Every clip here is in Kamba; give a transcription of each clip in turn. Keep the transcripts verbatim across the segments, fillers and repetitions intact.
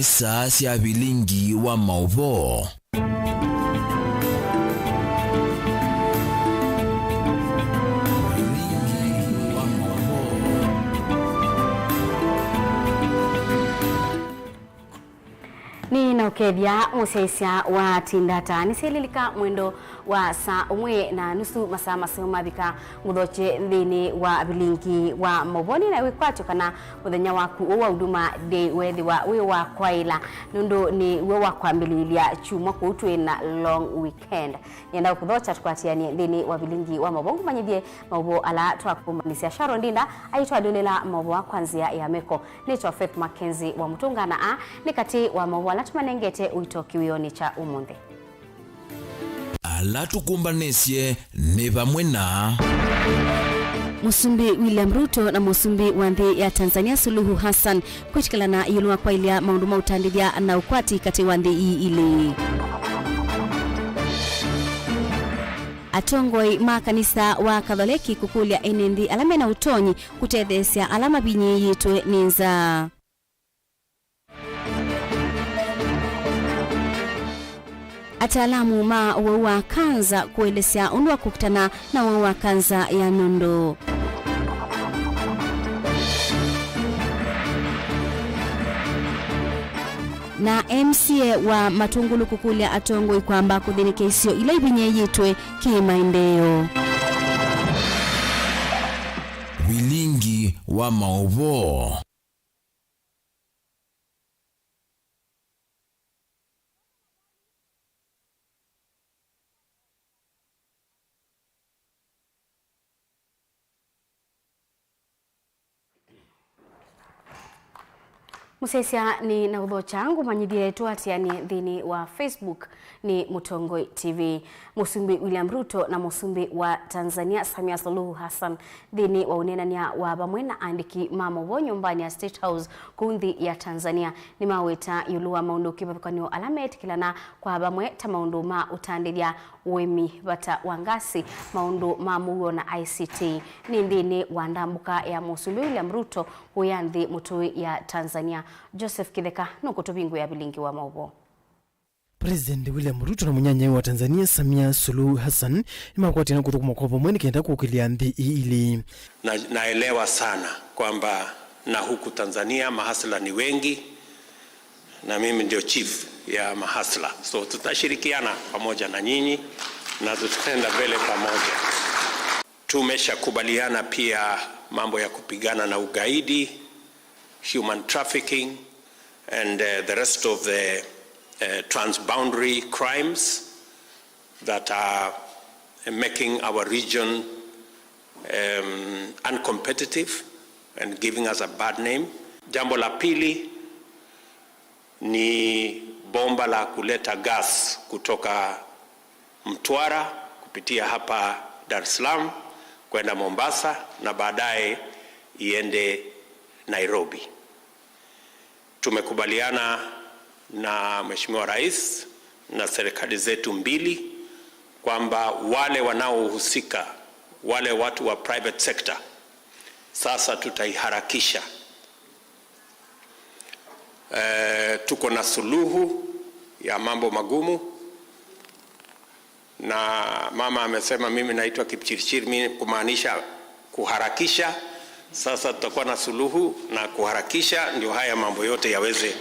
Saa sya vilingi wa maũvoo. Nĩnaũkethya mũsyaĩĩsya wa Tindata. Nĩsyĩlilika mwendo wa saa ũmwe na nusu, masaa maseo mavika, ngũthokye nthĩnĩ wa vilingi wa maũvoo. Nĩna wĩkwatyo kana mũthenya waku ũũ wa Huduma Day weethĩwa wĩ wa kwaĩla, nũndũ nĩw'o wa kwambĩlĩĩlya kyumwa, kũu twĩ na long weekend. Nĩenda kũkũthokya tũkwatĩanĩe nthĩnĩ wa vilingi wa maũvoo, ngũmanyĩthye maũvoo ala twakũmbanĩsya. Sharon Ndinda aitwalĩlĩla maũvoo kwa nzĩa ya meko. Nĩtwa Faith Mackenzie wa Mũtũnga, na aa nĩ katĩ wa maũvoo ala tũmanengete ũito kĩwĩonĩ kya ũmũnthĩ. Ala tũkũmbanĩsye nĩ vamwe na Mũsumbĩ William Ruto na mũsumbĩ wa nthĩ ya Tanzania Suluhu Hassan kwĩtĩkĩlana ĩũlũ wa kwaĩlya maũndũ ma ũtandĩthya na ũkwati katĩ wa nthĩ ii ilĩ. Atongoi ma kanisa wa Katholeki kũkũlya ene nthĩ ala mena ũtonyi kũtetheesya ala mavinyĩĩtwe nĩ nzaa. Ataalamu ma ũwau wa kanza kũelesya ũndũ wa kũkitana na ũwau wa kanza ya nũndũ. Na M C A wa Matũngũlũ kũkũlya atongoi kwamba kũthĩnĩkya isio ila ivinyĩĩtwe kĩ-maendeeo. Vilingi wa maũvoo. Mũsyaĩĩsya, nĩnaũthokya ngũmanyĩthye tũatĩanĩe nthĩnĩ wa Facebook nĩ Mũtongoi T V. Mũsumbĩ William Ruto na mũsumbĩ wa Tanzania Samia Suluhu Hassan nthĩnĩ wa ũneenany'a wa vamwe na aandĩki ma maũvoo nyũmbanĩ ya State House kũu nthĩ ya Tanzania nĩmaweta ĩũlũ wa maũndũ kĩvathũkany'o ala meetĩkĩlana kwa vamwe ta maũndũ ma ũtandĩthya, ũĩmi, vata wa ngasi, maũndũ ma mũuo na I C T. Nĩ nthĩnĩ wa ndambũka ya mũsumbĩ William Ruto kũya nthĩ mũtũĩ ya Tanzania. Joseph Kĩtheka nũkũtũvingũĩa vilingi wa maũvoo. President William Ruto na mũnyanyae wa Tanzania Samia Suluhu Hassan nĩmakwatĩana kũthũkũma kwa vamwe nĩ kenda kũkĩlya nthĩ ii ilĩ. Na, naelewa sana kwamba na huku Tanzania mahasla ni wengi, na mimi ndio chief ya mahasla. So tutashirikiana pamoja na nyinyi na tutaenda mbele pamoja. Tumeshakubaliana pia mambo ya kupigana na ugaidi, human trafficking, and, uh, the rest of the, uh, transboundary crimes that are making our region, um, uncompetitive and giving us a bad name. Jambo la pili ni bomba la kuleta gas kutoka Mtwara kupitia hapa Dar es Salaam kwenda Mombasa na baadaye iende Nairobi. Tumekubaliana na Mheshimiwa Rais na serikali zetu mbili kwamba wale wanaohusika, wale watu wa private sector, sasa tutaiharakisha. Eh, tuko na suluhu ya mambo magumu, na mama amesema mimi naitwa Kipchirchir, mimi kumaanisha kuharakisha. Sasa tutakuwa na suluhu na kuharakisha, ndio haya mambo yote yaweze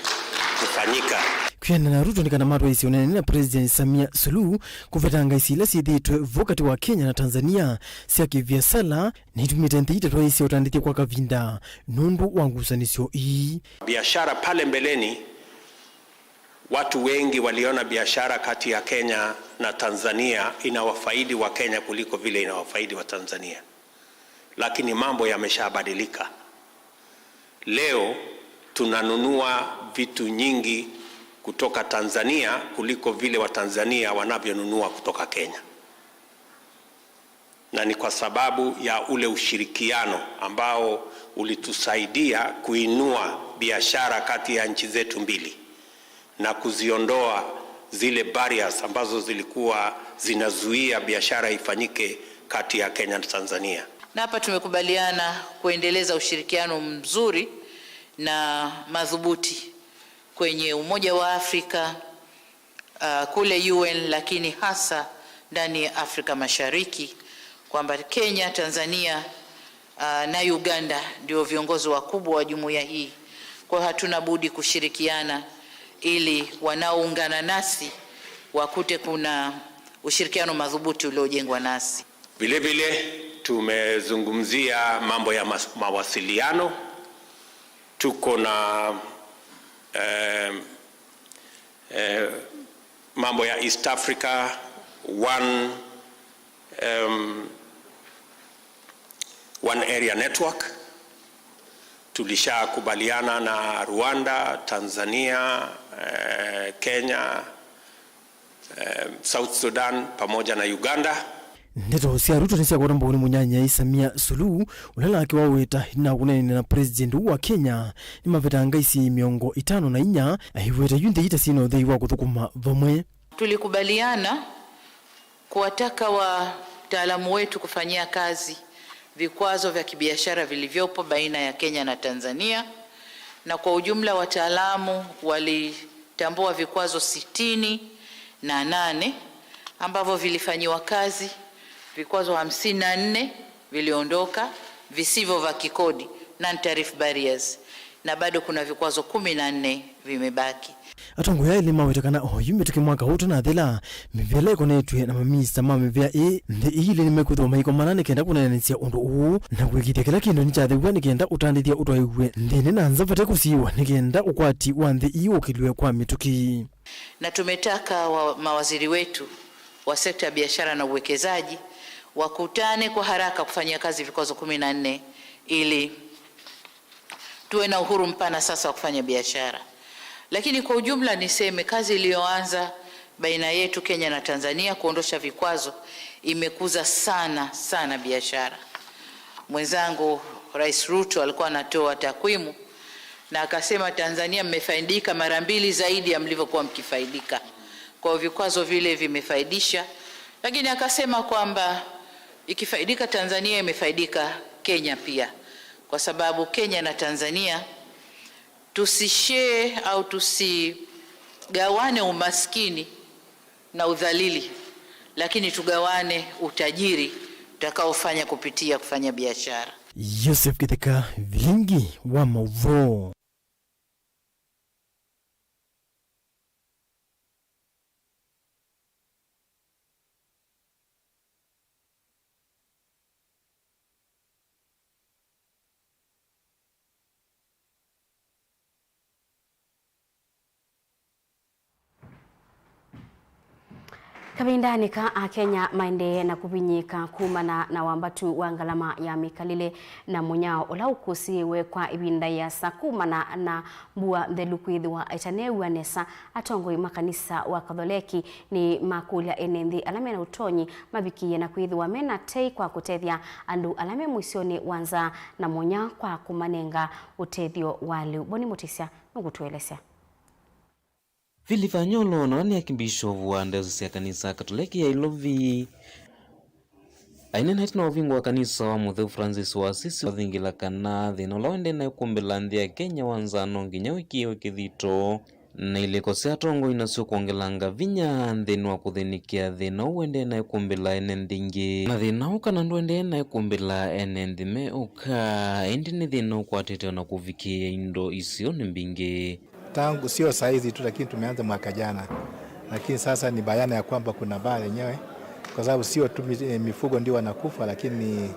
kufanyika. Kwĩanana na Ruto nĩ kana matwaĩĩsye ũneenany'a na President Samia Suluhu kũvetanga isio ila syĩthĩĩtwe vo katĩ wa Kenya na Tanzania sya kĩviasala, nĩitumĩte nthĩ itatwaĩĩsya ũtandĩthya kwa kavinda nũndũ wa ngusanĩsyo ii. Biashara pale mbeleni, watu wengi waliona biashara kati ya Kenya na Tanzania inawafaidi wa Kenya kuliko vile inawafaidi wa Tanzania. Lakini mambo yameshabadilika. Leo tunanunua vitu nyingi kutoka Tanzania kuliko vile Watanzania wanavyonunua kutoka Kenya. Na ni kwa sababu ya ule ushirikiano ambao ulitusaidia kuinua biashara kati ya nchi zetu mbili na kuziondoa zile barriers ambazo zilikuwa zinazuia biashara ifanyike kati ya Kenya na Tanzania. Na hapa tumekubaliana kuendeleza ushirikiano mzuri na madhubuti kwenye Umoja wa Afrika, ah, kule U N, lakini hasa ndani ya Afrika Mashariki, kwamba Kenya, Tanzania, ah, na Uganda ndio viongozi wakubwa wa jumuiya hii. Kwa hiyo hatuna budi kushirikiana ili wanaoungana nasi wakute kuna ushirikiano madhubuti uliojengwa nasi. Vile vile tumezungumzia mambo ya mas-, mawasiliano. Tuko na, eh, eh, mambo ya East Africa, one, em, one area network. Tulishakubaliana na Rwanda, Tanzania, eh, Kenya, eh, South Sudan pamoja na Uganda. Ndeto sya Ruto nĩsyakwata mbau nĩ mũnyanyai Samia Suluhu, ũla nake waweta ĩtina wa kũneenany'a na President ũũ wa Kenya, nĩmavetangaa isyai mĩongo ĩtano na inya, aiweta yu nthĩ ita syĩna ũthei wa kũthũkũma vamwe. Tulikubaliana kuwataka wataalamu wetu kufanyia kazi vikwazo vya kibiashara vilivyopo baina ya Kenya na Tanzania, na kwa ujumla wataalamu walitambua vikwazo sitini na nane ambavyo vilifanyiwa kazi, vikwazo hamsini na nne viliondoka, visivyo vya kikodi, non-tariff barriers, na bado kuna vikwazo kumi na nne vimebaki. Atongoi elĩ maweta kana oyu mĩtũkĩ mwaka ũũ ũtanathela, mĩvĩa ĩla ĩkonetw'e na maminista ma mĩvĩa ĩĩ nthĩ ii ilĩ nĩmekwĩthĩwa maikomana nĩ kenda kũneenanĩsya ũndũ ũũ na kũĩkĩĩthya kĩla kĩndũ nĩkyathew'a nĩ kenda ũtandĩthya ũtwaĩw'e nthĩnĩ na nza vate kũsiĩwa nĩ kenda ũkwati wa nthĩ ii ũkĩlw'e kwa mĩtũkĩ. Na tumetaka wa-, mawaziri wetu wa sekta ya biashara na uwekezaji wakutane kwa haraka kufanyia kazi vikwazo kumi na nne ili tuwe na uhuru mpana sasa wa kufanya biashara. Lakini kwa ujumla niseme kazi iliyoanza baina yetu Kenya na Tanzania kuondosha vikwazo imekuza sana, sana biashara. Mwenzangu Rais Ruto alikuwa anatoa takwimu na akasema, "Tanzania mmefaidika mara mbili zaidi ya mlivyokuwa mkifaidika." Kwa hiyo vikwazo vile vimefaidisha, lakini akasema kwamba ikifaidika Tanzania, imefaidika Kenya pia, kwa sababu Kenya na Tanzania tusishare au tusigawane umaskini na udhalili, lakini tugawane utajiri utakaofanya kupitia kufanya biashara. Joseph Kitheka, Vilingi wa Mauvoo. Kavindanĩ ka, Akenya maendee na kũvinyĩĩka kumana na wambatu wa ngalama ya mĩkalĩle na mũnyao ũla ũkũsĩĩwe kwa ĩvinda ĩasa kumana na mbua nthelu kwĩthĩwa ĩtaneew'a nesa. Atongoi ma kanisa wa Katholeki nĩmakũlya ene nthĩ ala mena ũtonyi mavikĩĩe na kwĩthĩwa mena tei kwa kũtethya andũ ala me mũisyonĩ wa nzaa na mũnyao kwa kũmanenga ũtethyo wa lĩu. Boni Mũtĩsya nũkũtũelesya. Philip Anyolo, na ũla nĩ Archbishop wa Diocese ya Kanisa Katoleki ya Ilovi, aineena ĩtina wa ũvingũa wa kanisa wa Mũtheu Francis wa Assisi, wathingĩla kana thĩna ũla ũendee naĩ kũmbĩla nthĩ ya Kenya wa nzaa no nginya wĩkĩĩwe kĩthito, na ilĩko sya atongoi nasyo kwongelanga vinya nthĩnĩ wa kũthĩnĩkĩa thĩna ũũ ũendee naĩ kũmbĩla ene nthĩ ingĩ. Na thĩna ũũ kana ndũendee naĩ kũmbĩla ene nthĩ me ũka, ĩndĩ nĩ thĩna ũkwatĩte ona kũvikĩĩa indo isionĩ mbingĩ. Tangu, sio saa hizi tu, lakini tumeanza mwaka jana, lakini sasa ni bayana ya kwamba kuna baa lenyewe, kwa sababu sio tu mi-, eh, mifugo ndio wanakufa, lakini ni,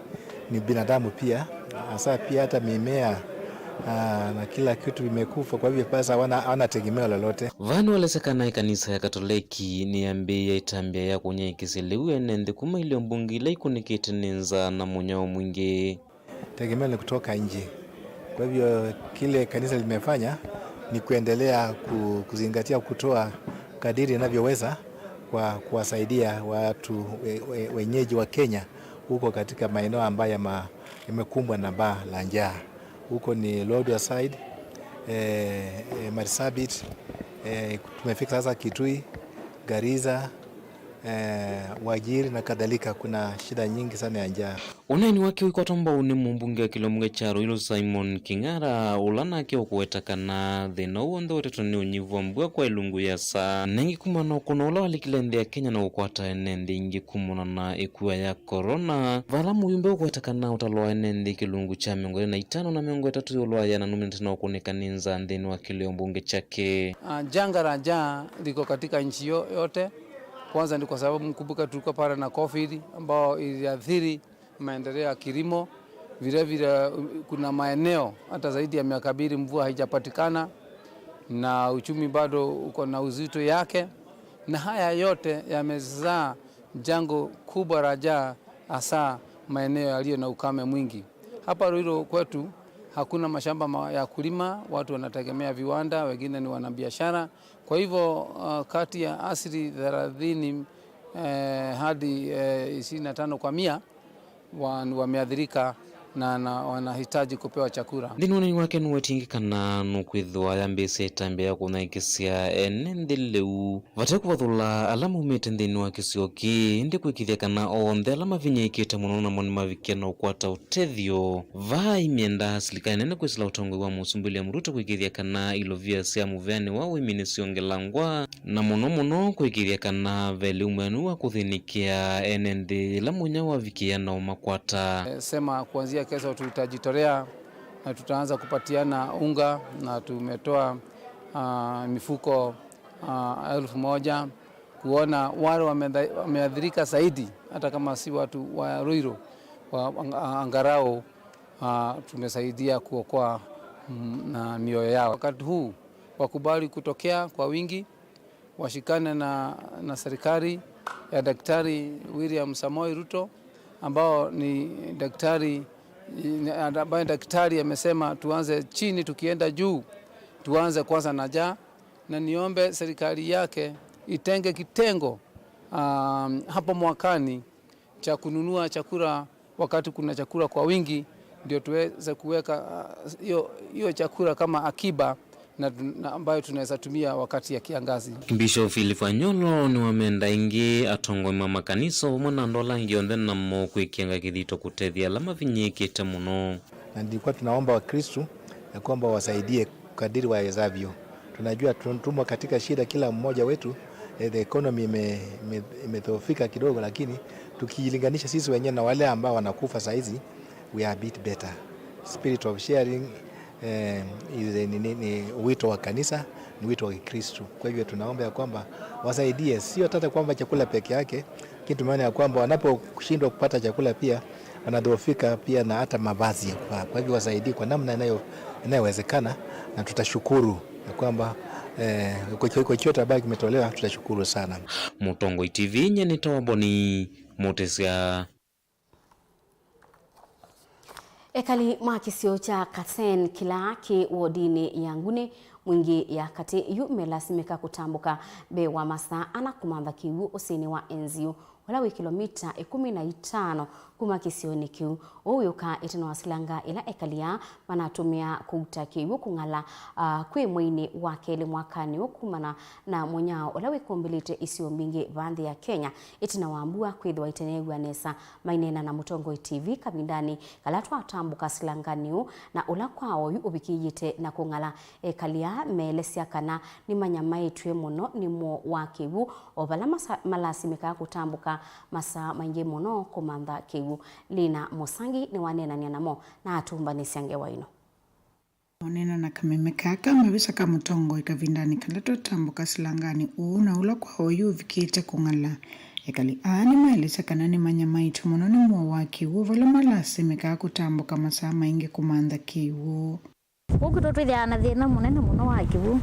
ni binadamu pia, hasa pia hata mimea, ah, na kila kitu imekufa. Kwa hivyo sasa hawana, hawana tegemeo lolote. Vaa nĩwaelesya kana ĩkanisa ya Katoleki nĩyambĩĩe ĩtambya ya kũnyaĩĩkĩsya lĩu ene nthĩ kuma ilio mbunge ila ikunĩkĩte nĩ nzaa na mũnyao mwingĩ. Tegemeo ni kutoka nje. Kwa hivyo, kile kanisa limefanya ni kuendelea ku-, kuzingatia kutoa kadiri inavyoweza kwa kuwasaidia watu we-, we-, wenyeji wa Kenya huko katika maeneo ambayo yama-, yamekumbwa na baa la njaa. Huko ni Lodwar side, eh, eh, Marsabit, eh, tumefika sasa Kitui, Garissa, eh, uajiri na kadhalika. Kuna shida nyingi sana ya njaa. Ũneeni wake ũikwatwa mbau nĩ mũmbunge wa kĩlio mbunge kya Ruiru Simon King'ara, ũla nake ũkũweta kana thĩna ũũ w'onthe ũetetwe nĩ ũnyivu wa mbua kwa ĩlungu yĩasa, na ĩngĩ kumana na ũkũna ũla walikile nthĩ ya Kenya na kũkwata ene nthĩ ingĩ kumana na ĩkua ya corona. Vala mũyumbe ũkũweta kana ũtalo wa ene nthĩ kĩlungu kya mĩongo ĩlĩ na itano na mĩongo ĩtatũ ĩũlũ wa yĩana nũminĩte na ũkũnĩka nĩ nzaa nthĩnĩ wa kĩlio mbunge kyake. Ah, janga la njaa liko katika nchi yo-, yote. Kwanza ni kwa sababu, mkumbuka, tulikuwa pale na covid ambao iliathiri maendeleo ya kilimo. Vile vile, uh, kuna maeneo hata zaidi ya miaka mbili mvua haijapatikana na uchumi bado uko na uzito yake, na haya yote yamezaa jango kubwa la njaa, hasa maeneo yaliyo na ukame mwingi. Hapa Ruiru kwetu hakuna mashamba ma-, ya kulima, watu wanategemea viwanda, wengine ni wanabiashara. Kwa hivyo, uh, kati ya asili thelathini, eh, hadi, eh, ishirini na tano kwa mia wa-, wameathirika na, na wanahitaji kupewa chakula. Nthĩnĩ wa ũneeni wake nũwetie ĩngĩ kana nũkwĩthĩwa yambĩĩsye ĩtambya ya kũnyaĩĩkĩsya ene nthĩ lĩu vate kũvathũla ala maumĩte nthĩnĩ wa kĩsio kĩĩ, ĩndĩ kũĩkĩĩthya kana onthe ala mavinyĩĩkĩte mũno namo nĩmavikĩa na ũkwata ũtethyo. Vaa aimyenda silikalĩ nene kwĩsĩla ũtongoi wa Mũsumbĩ William Ruto kũĩkĩĩthya kana ilovia sya mũveanĩ wa ũĩmi nĩsyongelangwa, na mũno mũno kũĩkĩĩthya kana ve lĩu mwĩanu wa kũthĩnĩkĩa ene nthĩ yĩla mũnyao wavikĩa na ũmakwata. Eh, sema kuanzia kesho tutajitolea na tutaanza kupatiana unga, na tumetoa, ah, mifuko, ah, elfu moja, kuona wale wamedha-, wameathirika zaidi, hata kama si watu wa Ruiru, wa, ang-, angarau, ah, tumesaidia kuokoa, mm, na mioyo yao. Wakati huu wakubali kutokea kwa wingi, washikane na, na serikali ya Daktari William Samoei Ruto, ambao ni daktari, ambaye daktari amesema tuanze chini tukienda juu, tuanze kwanza na njaa, na niombe serikali yake itenge kitengo, um, hapo mwakani cha kununua chakula wakati kuna chakula kwa wingi, ndio tuweze kuweka, uh, hiyo, hiyo chakula kama akiba na, na ambayo tunaweza tumia wakati ya kiangazi. Bishop Philip Anyolo nĩwamenda ĩngĩ atongoi ma makanisa vamwe na andũ ala angĩ onthe namo kwĩkĩanga kĩthito kũtethya ala mavinyĩĩkĩte mũno. Na nilikuwa tunaomba Wakristu ya kwamba wasaidie kadiri wawezavyo. Tunajua tun-, tumo katika shida kila mmoja wetu, eh, the economy ime-, ime-, imedhoofika kidogo, lakini tukilinganisha sisi wenyewe na wale ambao wanakufa saizi, we are a bit better. Spirit of sharing, eh, is a, ni, ni, ni wito wa kanisa, ni wito wa Kikristu. Kwa hivyo tunaomba ya kwamba wasaidie, sio hata kwamba chakula peke yake, lakini tumeona ya kwamba wanaposhindwa kupata chakula pia wanadhoofika pia na hata mavazi ya kuvaa. Kwa hivyo wasaidie kwa namna inayo-, inayowezekana, na tutashukuru ya kwamba, eh, kwa cho-, kwa chochote ambayo kimetolewa tutashukuru sana. Mũtongoi T V, nye nĩ Tawaboni Mũtĩsya. Ekali ma kĩsio kya Kasen kĩla kĩ wodinĩ ya Nguni, Mwingi ya katĩ yu melasimĩka kũtambũka mbee wa masaa ana kũmantha kĩw'ũ ũsĩnĩ wa Enziu, ũla wĩ kĩlomita ĩkũmi na itano kuma kĩsionĩ kĩu. Ũu wĩũka ĩtina wa silanga ĩla ekali aa manatũmĩaa kũuta kĩw'ũ kũng'ala, ah, kwĩ mweinĩ wa kelĩ mwakanĩ ũũ kumana na mũnyao ũla wĩkũmbĩlĩte isio mbingĩ vaa nthĩ ya Kenya ĩtina wa mbua kwĩthĩwa ĩteneew'a nesa. Maineena na Mũtongoi T V kavindanĩ kala twatambũka silanganĩ ũũ, na ũla kwa oyu ũvikĩĩte na kũng'ala. Ekali aa meelesya kana nĩmanyamaĩtw'e mũno nĩ mwoo wa kĩw'ũ, o vala masa-, malasimĩkaa kũtambũka masaa maingĩ mũno kũmantha kĩw'ũ. Lina Mũsangi nĩwaneenany'a namo na atũmbanĩsya ngewa ĩno. Maneena na kameme kaka, mavisa ka mũtongoi kavindanĩ kala twatambũka silanganĩ ũũ na ũla kwa oyu ũvikĩte kũng'ala. Ekali aa nĩmaelesya kana nĩmanyamaĩtw'e mũno nĩ mwoo wa kĩw'ũ vala malasimĩkaa kũtambũka masaa maingĩ kũmantha kĩw'ũ. Kũu kwitũ twĩthĩawa na thĩna mũnene mũno wa kĩw'ũ.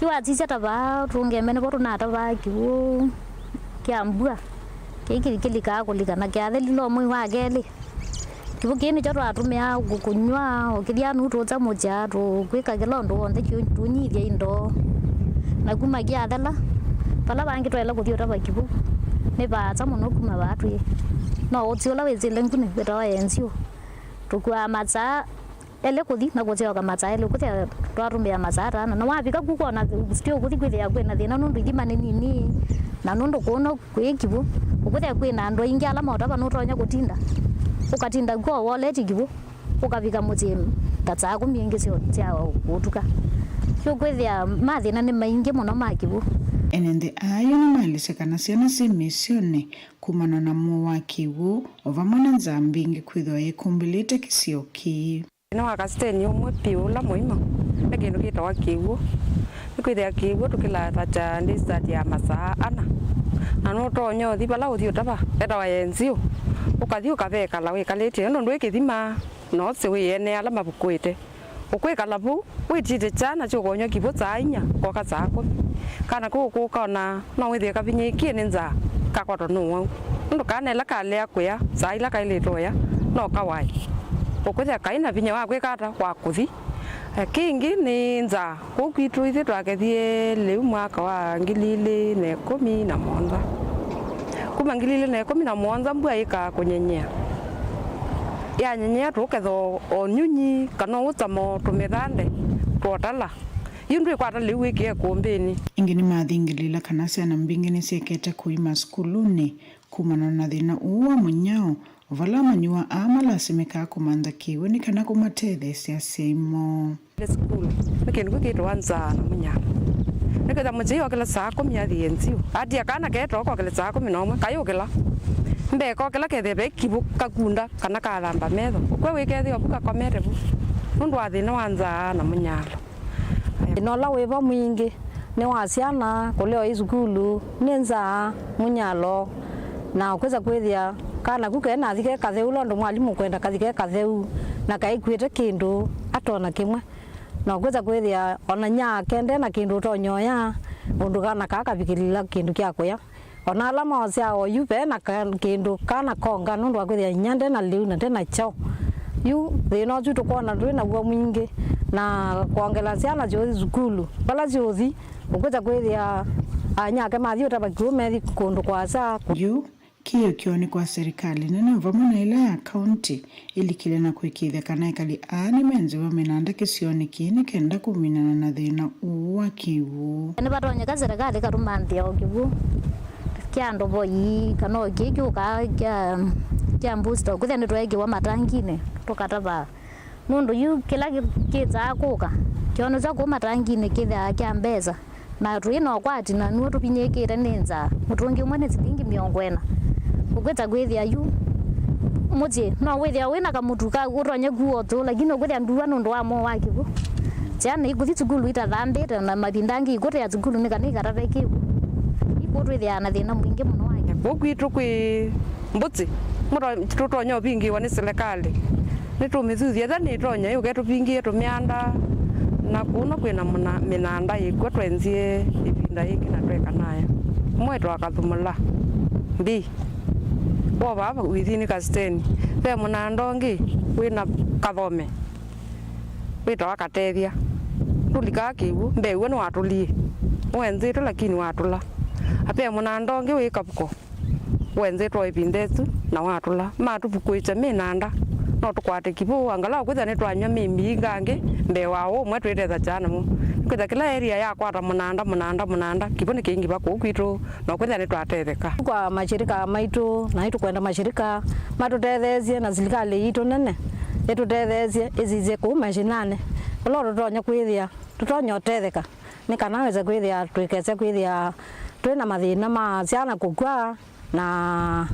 Yu wasisya ta vaa tũngeme nĩvo tũnatavaa kĩw'ũ kya mbua. Kĩu kĩlikaa kũlika na kĩathelile o mwei wa kelĩ. Kĩw'ũ kĩĩ nĩkyo twatũmĩaa kũ-, kũnyw'a, ũkĩthya nũu tũũcamũkya, tũkwĩka kĩla ũndũ w'onthe kĩu, tũnyithya indo. Na kuma kyathela, vala vangĩ twaĩle kũthi ũtava kĩw'ũ nĩ vaasa mũno kuma vaa twĩ. No ũsĩ ũla wĩsĩle Nguni wĩtawa Enziu. Tũkuaa masaa elĩ kũthi na kũsyoka masaa elĩ kũthi, twatũmĩa masaa atano. Na wavika ku kwona still kũthi kwĩthĩa kwĩna thĩna nũndũ ithima nĩ nini, Na nũndũ kũno kwĩ kĩw'ũ, ũkwĩthĩa kwĩ na andũ aingĩ ala maũtava nũtonya kũtinda, ũkatinda kw'o woletye kĩw'ũ, ũkavika mũsyĩ ta saa kũmi ĩngĩ sya, sya ũtuka. Yu kwĩthĩa mathĩna nĩ maingĩ mũno ma kĩw'ũ. Ene nthĩ aa yu nĩmaelesya kana syana syĩ mĩsyonĩ kumana na mũuo wa kĩw'ũ, o vamwe na nzaa mbingĩ kwĩthĩwa yĩkumbĩlĩte kĩsio kĩĩ. Thĩna wa kasiteni ũmwe vyũ ũla mũima nĩ kĩndũ kĩtawa kĩw'ũ. Nĩkwĩthĩa kĩw'ũ tũkĩlata kya distance ya masaa ana, na nũtonya ũthi vala ũthi ũtava, etawa yenzio, ũkathi ũkavekala wĩkalĩtye, nũndũ ndwĩkĩthima na ũsĩ wĩ ene ala mavukũĩte. Ũkwĩkala vau wĩtĩte kyana kyũkonywa kĩw'ũ saa inya koka saa kũmi. Kana kũu kũka ona no wĩthĩe kavinyĩĩkie nĩ nzaa, kakwatwa nĩ ũwau. Nũndũ kana ĩla kalea kũya, saa ila kaĩlĩte ũya, no kawae. Ũkwĩthĩa kaĩ na vinya wa kwĩka ata? Wa kũthi. Eh, kĩngĩ nĩ nzaa. Kũu kwitũ ithyĩ twakethie lĩu mwaka wa ngili ilĩ na ĩkũmi na mũonza. Kuma ngili ilĩ na ĩkũmi na mũonza mbua yĩkaa kũnyenyea. Yanyenyea tũketha o, o nyunyi kana ũtamo tũmĩthande twotala. Yu ndwĩkwata lĩu wĩkĩe kũmbĩnĩ. Ĩngĩ nĩmathingĩlĩĩla kana syana mbingĩ nĩsyekete kũima sukulunĩ kumana na thĩna ũũ wa mũnyao, vala amanyĩw'a aa malasimĩkaa kũmantha kĩw'ũ nĩ kana kũmatetheesya asyai moo. Sukulu nĩ kĩndũ kĩu kĩtawa nzaa na mũnyao. Nĩkwĩthĩa mũsyai okĩla saa kũmi athi enzio, atia kana ketoka okĩle saa kũmi na ũmwe kayũkĩla mbee kokĩla kethĩe ve kĩw'ũ kakunda kana kathamba metho, ũkw'a wĩkethĩa vu kakomete vu nũndũ wa thĩna wa nzaa na mũnyalo. Thĩna ũla wĩ vo mwingĩ nĩ wa syana kũlea ũi sukulu nĩ nzaa, mũnyalo, na ũkwĩsa kwĩthĩa kana ku kenathi ke katheu ũla ũndũ mwalimũ ũkwenda kathi ke katheu, na kaikuĩte kĩndũ atona kĩmwe. Na ũkwĩsa kwĩthĩa ona nyaa kende na kĩndũ ũtonya ũya, ũndũ kana kaa kavikĩlĩla kĩndũ kya kũya. Ona ala maosyaa oyu ve na ka-, kĩndũ kana konga nũndũ wa kwĩthĩa inya nde na lĩu na nde na kyaũ. Yu thĩna ũsu tũkwona twĩ naw'o mwingĩ, na kwongela syana syũthi sukulu. Vala syũthi, ũkwĩsa kwĩthĩa anyake mathi ũtava kĩw'ũ methi kũndũ kũasa. Yu kĩĩũkyo nĩ kwa serikali nene o vamwe na ĩla ya kaunti ĩlikĩle na kũĩkĩĩthya kana ekali aa nĩmenzĩwa mĩnanda kĩsionĩ kĩĩ nĩ kenda kũminana na thĩna ũũ wa kĩw'ũ. Nĩvatonyeka serikali ĩkatũmanthĩa o kĩw'ũ kya ndovoi kana o kĩĩ kĩũkaa kya, kya booster, ũkwĩthĩa nĩtweekĩwa matanginĩ tũkatavaa. Nũndũ yu kĩla kĩ-, kĩsaa kũka, kĩonethwa kũu matanginĩ kĩthĩawa kya mbesa, na tũi na ũkwati na nũo tũvinyĩĩkĩte nĩ nzaa. Mũtũngi ũmwe nĩ silingi mĩongo ĩna. Ũkwĩta kwĩthĩa yu mũsyĩ no wĩthĩa wĩ na kamũtu ka ũtonye kua ũtũ, lakini ũkwĩthĩa nduwa nũndũ wa moo wa kĩw'ũ. Syana ikũthi sukulu itathambĩte, na mavinda angĩ ikũtea sukulu nĩ kana ikatave kĩw'ũ. Ikũtwĩthĩaa na thĩna mwingĩ mũno wa kĩw'ũ. Kũu kwitũ kwĩ mbũtĩ, mũto-, tũtonya ũvingĩĩwa nĩ silikalĩ. Nĩtũmĩthuthya ethwa nĩtonya yũke tũvingĩe tũmĩanda, na kũno kwĩna mũna-, mĩnanda yĩkw'o twenzie ĩvinda yĩngĩ na tweka nayo. Ũmwe wĩtawa Kathumula mbi, wo vaa within Kasiteni. Ve mũnanda ũngĩ wĩna Kathome wĩtawa Katethya. Ndũlikaa kĩw'ũ, mbee w'o nĩwatũlie. Wenzĩtwe lakini watũla. Ve mũnanda ũngĩ wĩ Kavuko wenzĩtwe o ĩvinda ĩsu na watũla. Matũvukũĩkya mĩnanda, no tũkwate kĩw'ũ, angalau kwĩthĩa nĩtwanyw'a mĩmbingangĩ mbee wa ũmwe twĩtethakya namo. Kwĩthĩa kĩla area yakwata mũnanda, mũnanda, mũnanda, kĩw'ũ nĩkĩingĩva kũu kwitũ, no kwĩthĩa nĩtwatetheka. Kwa mashirika maitũ, na nĩtũkwenda mashirika matũtetheesye, na silikalĩ yitũ nene ĩtũtetheesye, ĩsisye kũu mashinanĩ, ũla tũtonya kwĩthĩa, tũtonya ũtetheka. Nĩ kana wĩse kwĩthĩa, tũikese kwĩthĩa twĩ na mathĩna ma syana kũkw'a na,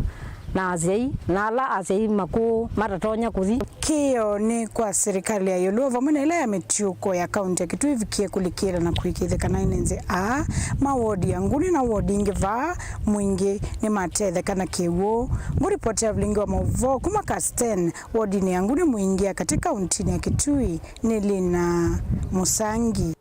na asyai, na ala asyai makũũ matatonya kũthi. Kĩĩo nĩ kwa serikali ya ĩũlũ o vamwe na ĩla ya mĩtiũko ya kaunti ya Kitui ĩvikie kũlikĩla na kũĩkĩĩthya kana ene nthĩ aa ma wodi ya Nguni na wodi ingĩ vaa Mwingi nĩmatetheka na kĩw'ũ. Ngũripoti ya vilingi wa maũvoo kuma Kasten, wodinĩ ya Nguni Mwingi ya katĩ kauntinĩ ya Kitui nĩ Lina Mũsangi.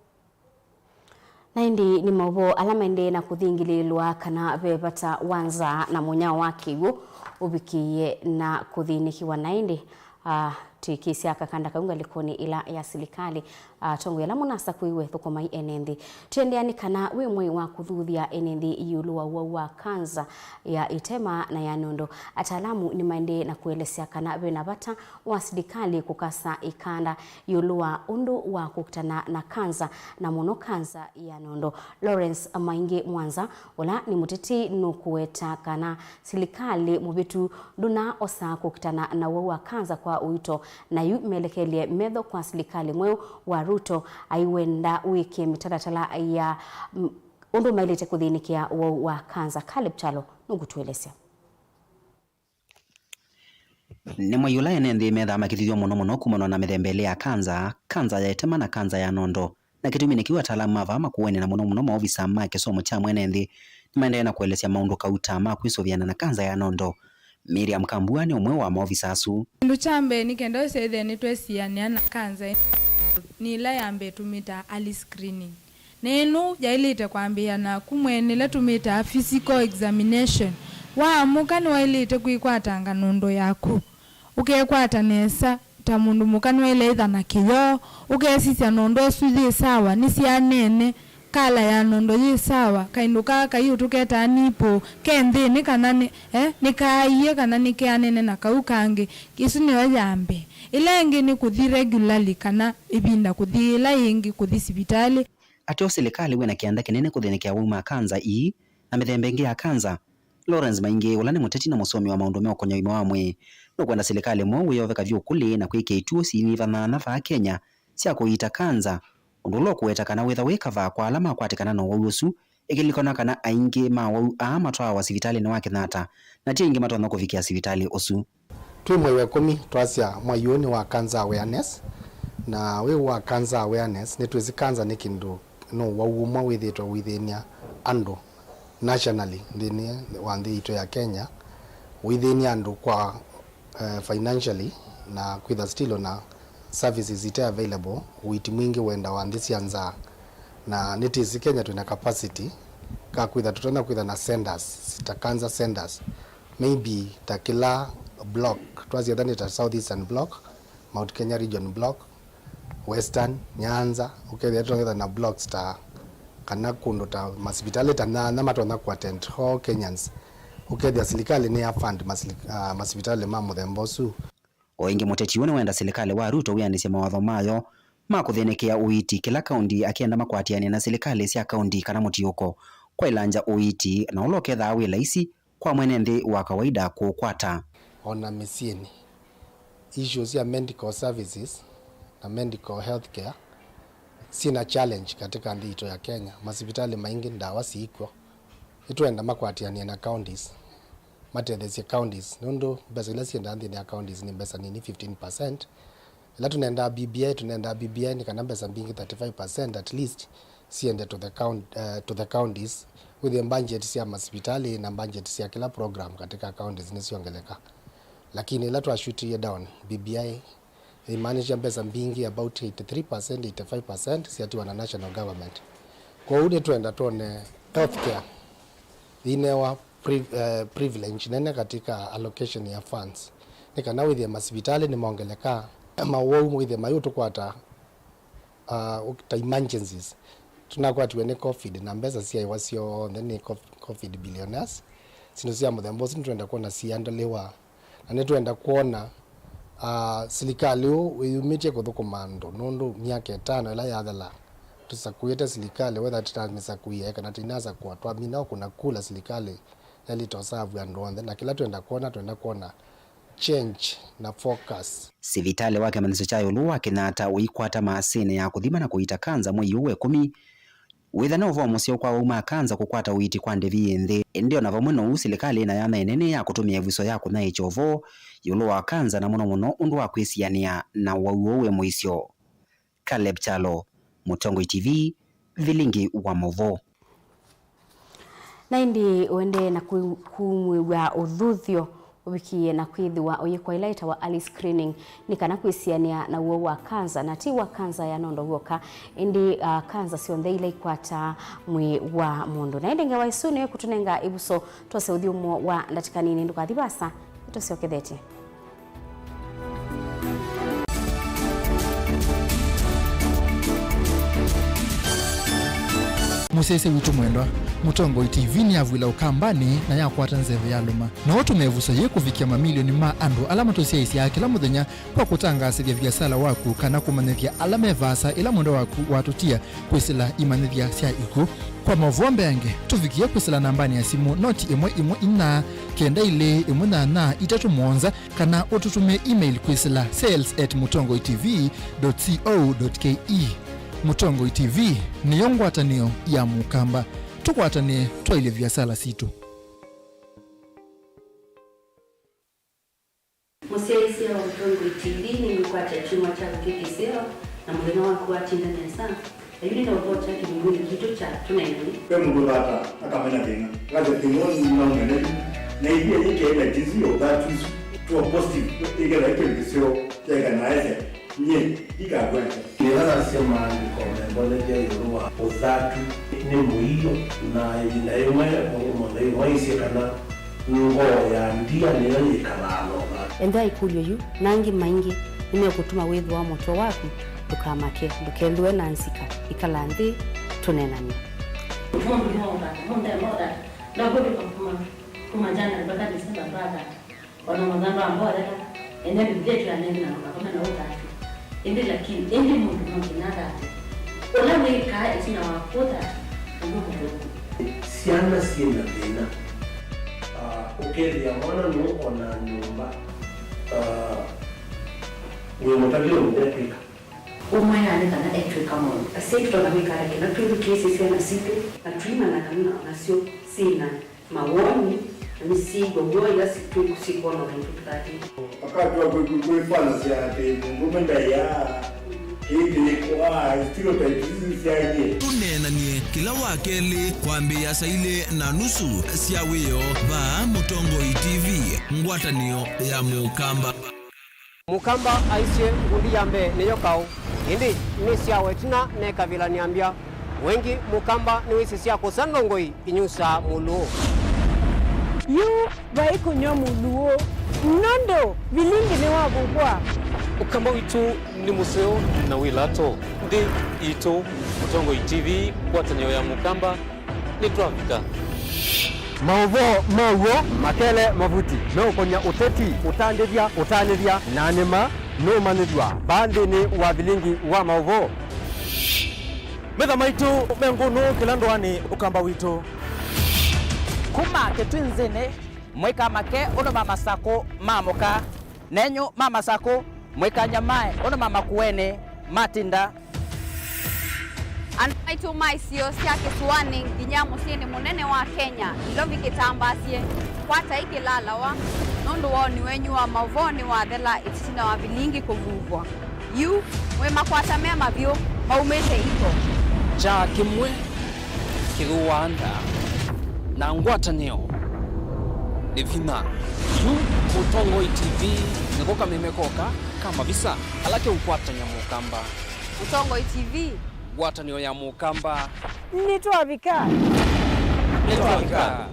Na ĩndĩ nĩ maũvoo ala maendee na kũthingĩlĩĩlwa kana ve vata wa nzaa na mũnyao wa kĩw'ũ ũvikĩĩe na kũthĩnĩkĩwa. Na ĩndĩ, ah, Twĩkĩsya kakanda kau ngalĩkonĩ ĩla ya silikalĩ, atongoi ala mũnasakũiwe, thũkũmai ene nthĩ. Tũendeea nĩ kana wĩ mwei wa kũthuthya ene nthĩ ĩũlũ wa ũwau wa kanza ya ĩtema na ya nyondo. Ataalamu nĩmaendee na kũelesya kana ve na vata wa silikalĩ kũkasa ĩkanda ĩũlũ wa ũndũ wa kũkitana na kanza, na mũno kanza ya nyondo. Lawrence Maingi Mwanza, ũla nĩ mũteti, nũkũweta kana silikalĩ mũvĩtu ndũnoosa kũkitana na ũwau wa kanza kwa ũito, na yu melekelye metho kwa silikalĩ mweũ wa Ruto aiwenda wĩkĩe mĩtalatala ya, mm, ũndũ maĩlĩte kũthĩnĩkĩa ũwau wa kanza. Caleb Kyalo nũkũtũelesya. Nĩ mwei ũla ene nthĩ methaa makĩthuthw'a mũno mũno kumanwa na mĩthemba ĩlĩ ya kanza, kanza ya ĩtema na kanza ya nyondo. Na kĩtuminĩ kĩu, ataalamu ma vaa makũũanĩ na mũno mũno maovisa ma kĩsomo kya mwene nthĩ nĩmaendee na kũelesya maũndũ kauta ma kwĩsũvĩana na kanza ya nyondo. Miriam Kambua nĩ ũmwe wa maovisa asu. Kĩndũ kya mbee, nĩ kenda ũsethĩe nĩtwesianĩa na kanza ĩno, nĩ ĩla ya mbee tũmĩtaa early screening. Na ĩno yaĩlĩte kwambĩĩa naku mwene, ĩla tũmĩtaa physical examination. Waamũka nĩwaĩlĩte kwĩkwatanga nyondo yaku. Ũkekwata nesa ta mũndũ mũka nĩwaĩle ĩtha na kĩyoo, ũkesisya nyondo ĩsu yĩ sawa, nĩsyaneene, kala ya nyondo yĩ sawa, kaĩndũ kaa kaiũ tũketaa nipple, ke nthĩnĩ kana nĩ, eh, nĩkaaie kana nĩkeanene na kau kangĩ. Ĩsu nĩyo ya mbee. Ĩla ĩngĩ nĩ kũthi regularly kana ĩvinda kũthi ĩla ĩngĩ kũthi sivitalĩ. Ateo silikalĩ wĩ na kĩanda kĩnene kũthĩnĩkĩa wau ma kanza ii na mĩthemba ĩngĩ ya kanza. Lawrence Maingi, ũla nĩ mũteti na mũsomi wa maũndũ meũkonya ũima wa mwĩĩ, nũkwenda silikalĩ mweũ wĩyove kavyũ kũlĩ na kwĩkĩa ituo sinyiva nyaanya vaa Kenya sya kũiita kanza, ũndũ ũla ũkũweta kana wĩtha wĩ kavaa kwa ala makwatĩkana na ũwau ũsu, ĩkĩlilikana kana aingĩ ma awau aa matwaawa sivitalĩnĩ wa Kenyatta, na ti aingĩ matonya kũvikĩa sivitalĩ ũsu. Twĩ mwei wa ĩkũmi, twasya mwei ũũ nĩ wa cancer awareness, na wĩ wa cancer awareness, nĩtwĩsĩ cancer nĩ kĩndũ, nĩ ũwau ũmwe wĩthĩĩtwe ũithĩny'a andũ nationally, nthĩnĩ wa nthĩ itũ ya Kenya, ũithĩny'a andũ kwa, eh, financially, na kwĩtha still ona services ite available, ũiiti mwingĩ wendawa nthĩ sya nza. Na nĩtĩsĩ Kenya twĩna capacity ka kwĩtha tũtonya kwĩtha na centers, ta cancer centers, maybe ta kĩla block, twasya ta nĩ ta South Eastern Block, Mount Kenya Region Block, Western, Nyanza, ũkethĩa tũtonya na blocks ta, kana kũndũ ta masivitalĩ ta nyaanya matonya kũ attend all Kenyans. Ũkethĩa silikalĩ nĩ ya fund masili-, ah, masivitalĩ ma mũthemba ũsu. O ĩngĩ, mũteti ũũ nĩwenda silikalĩ wa Ruto wĩanĩsye mawatho mayo ma kũthĩnĩkĩa ũiiti kĩla kaũndi, akĩenda makwatĩanĩe na silikalĩ sya kaũndi kana mũtiũko kwaĩlangya ũiiti, na ũla ũkethaa wĩ laisi kwa mwene nthĩ wa kawaida kũũkwata. O na mĩsyĩnĩ, issues sya medical services na medical health care syĩna challenge katika nthĩ itũ ya Kenya. Masivitalĩ maingĩ ndawa siikw'o. Nĩtwenda makwatĩanĩe na counties, matetheesye counties, nũndũ mbesa ila syendaa nthĩnĩ ya counties nĩ mbesa nini, fifteen percent. Ĩla tũnendaa B B I, tũnendaa B B I nĩ kana mbesa mbingĩ, thirty-five percent at least, siende to the count-, eh, to the counties, wĩthĩe budget sya masivitalĩ na budget sya kĩla program katika counties nĩsyongeleka. Lakini ĩla twashutiie down, B B I ĩimaanisha mbesa mbingĩ, about eighty-three percent, eighty-five percent syatiwa na national government. Kwoou nĩtwenda twone healthcare yĩnewa pri-, eh, privilege nene katika allocation ya funds, nĩ kana wĩthĩe masivitalĩ nĩmongeleka, mawau wĩthĩe mayũtũkwata, ah, ta emergencies. Tũnakwatiwe nĩ covid na mbesa syaĩwa syonthe nĩ co-, covid billionaires. Syĩndũ sya mũthemba ũsu nĩtwenda kwona siandaliwa. Na nĩtwenda kwona, ah, silikalĩ ũũ wĩyumĩtye kũthũkũma andũ, nũndũ myaka ĩtano ĩla yathela tũsakũĩte silikalĩ, wetha tũtamĩsakũie kana tũinasakũa, twamina o kũna kula silikalĩ yaĩlĩte ũsavu andũ onthe. Na kĩla twenda kwona, twenda kwona change na focus. Sivitalĩ wa kĩmanyĩsyo kya ĩũlũ wa Kenyatta ũikwata maasĩnĩ ya kũthima na kũiita kanza mwei ũũ wa ĩkũmi, wĩthane ũvoo mũseo kwa wau ma kanza kũkwata ũiiti kwa ndĩvi yĩ nthĩ. Ĩndĩ o na vamwe na ũu, silikalĩ ĩna yanya ĩnene ya kũtũmĩa ĩvuso ya kũnyaĩĩkya ũvoo ĩũlũ wa kanza, na mũno mũno ũndũ wa kwĩsianĩa na wau ũũ wĩ mũisyo. Caleb Kyalo, Mũtongoi T V, Vilingi wa Maũvoo. Na ĩndĩ ũendee na ku-, kumwĩw'a ũthuthyo ũvikie na kwĩthĩwa ũyĩkwa ĩla ĩtawa early screening, nĩ kana kwĩsianĩa na ũwau wa kanza, na ti wa kanza ya nyondo w'oka, ĩndĩ, ah, kanza syonthe ila ikwataa mwĩĩ wa mũndũ. Na ĩndĩ ngewa ĩsu nĩyo ĩkũtũnenga ĩvuso twose ũthyũmũo wa ndatĩka nini. Ndũkathi vaasa, nĩtũsyokethetye. Mũsyaĩĩsya witũ mwendwa, Mũtongoi T V nĩyavw'ĩla Ũkambanĩ na yakwata nzeve yalũma. No ũtũme ĩvuso yĩĩ kũvikĩa mamilioni ma andũ ala matũsyaĩĩsyaa kĩla mũthenya kwa kũtangaasĩthya viasala waku kana kũmanyĩthya ala me vaasa ĩla mwendwa waku watũtia kwĩsĩla imanyĩthya sya ikw'ũ. Kwa maũvoo mbeange, tũvikĩe kwĩsĩla nambanĩ ya simũ noti ĩmwe ĩmwe inya kenda ilĩ ĩmwe nyanya itatũ mũonza, kana ũtũtũmĩe email kwĩsĩla sales at mũtongoi T V dot co dot K E. Mũtongoi T V nĩyo ngwatanĩo ya Mũkamba. Tũkwatanĩe twaĩlye viasala sitũ. Mũsyaĩĩsya wa Mũtongoi T V nĩngũkwatya kyumwa kyaku kĩ kĩseo, na mũthenya waku watinda nesa. Na yu nĩ na ũvoo kya kĩlungunĩ kitũ kya Tũneenany'e. Ve mũndũ ũthata akamena thĩna, akasya thĩna ũũ nĩnaũmena yu, na ĩthĩa yĩkeela jinsi ya ũthatu isu to a positive, ĩkethĩa kĩndũ kĩseo kyaĩka na aĩsya, nyie ndikakwenza. Nĩla nasya maandĩko membonethya ĩũlũ wa ũthatu nĩ mũio, na ĩvinda yĩmwe mũndũ ĩmwe aisye kana ngoo ya ndia nĩyo yĩkalaa na ũthatu. Ethĩa ĩkũlyo yu na angĩ maingĩ nĩmekũtuma wĩthĩwa mũtwe waku, ndũkamake, ndũkethĩwe na nzika, ĩkala nthĩ tũneenany'e. Mũndũ no ũthatu, mũndũ no ũthatu, ndakũlĩka kuma, kuma January mpaka December ndwathata. Ona mũthando wa mbolela, ene Biblia ĩtwĩa nengĩ na ndũkakome na ũthatu. Ĩndĩ lakini, ĩndĩ mũndũ no nginya athate. Ũla wĩkaa ĩtina wa kũthata, ũndũ mũthũku. Syana syĩ na thĩna. Ah, ũkethĩa mwana nũũ ona nyũmba, ah, wĩ mũtavye ũndũ ekwĩka. Ũmwĩaa nĩ kana etwĩka maũndũ. Asyai tũtonya kwĩka ata kĩla twĩthukĩĩsye syana sitũ na tũimanya kana nasyo syĩ na mawoni, na nĩsyĩw'a w'o ila si-, twĩ-, syĩkwona o kaitũ tũtatĩte. Wakati wa kwĩ-, kwĩ-, kwĩfanasya atĩ mũndũũme ndaĩaa, kĩĩ kĩlĩkũ, ah, stereotypes isu syaie. Tũneenany'e kĩla wa kelĩ kwambĩĩa saa ilĩ na nusu sya wĩoo vaa Mũtongoi T V, ngwatanĩo ya Mũkamba. Mũkamba aisye ngundi ya mbee nĩyo kaũ, ĩndĩ nĩ syawa ĩtina ne kavĩla nĩambya. Wengĩ Mũkamba nĩwĩsĩ sya kũsa ndongoi inyusaa mũlũũ. Yu vai kũnyw'a mũlũũ, nũndũ vilingi nĩwavuvwa. Ũkamba witũ nĩ mũseo na wĩ lato. Nthĩ itũ, Mũtongoi T V, ngwatanĩo ya Mũkamba. Nĩtwavika. Maũvoo ma w'o makele mavuti meũkony'a ũteti, ũtandĩthya, ũtanĩthya, na nĩma nũũmanyĩthw'a vaa nthĩnĩ wa vilingi wa maũvoo. Metha maitũ me ngũnũ kĩla ndũanĩ Ũkamba witũ. Kuma kĩtwinzĩnĩ, mũikamake ũndũ ma masakũ ma mũka. Nenyu ma masakũ, mũikanyamae ũndũ ma makuenĩ matinda. Andũ maitũ ma isio sya kĩsũanĩ nginya mũsyĩnĩ mũnene wa Kenya, Nairobi kĩtambaasye, kwatai kĩlalawa, nũndũ woni wenyu wa maũvoo nĩwathela ĩtina wa vilingi kũvuvwa. Yu, mwĩ makwata me mavyũ maumĩte iko. Kyaa kĩmwe kĩthũaa nda, na ngwatanĩo nĩ vinya. Yu Mũtongoi T V nĩko kameme koka ka mavisa ala keũkwatany'a Mũkamba. Mũtongoi T V. Ngwatanĩo ya Mũkamba. Nĩtwavika. Nĩtwavika.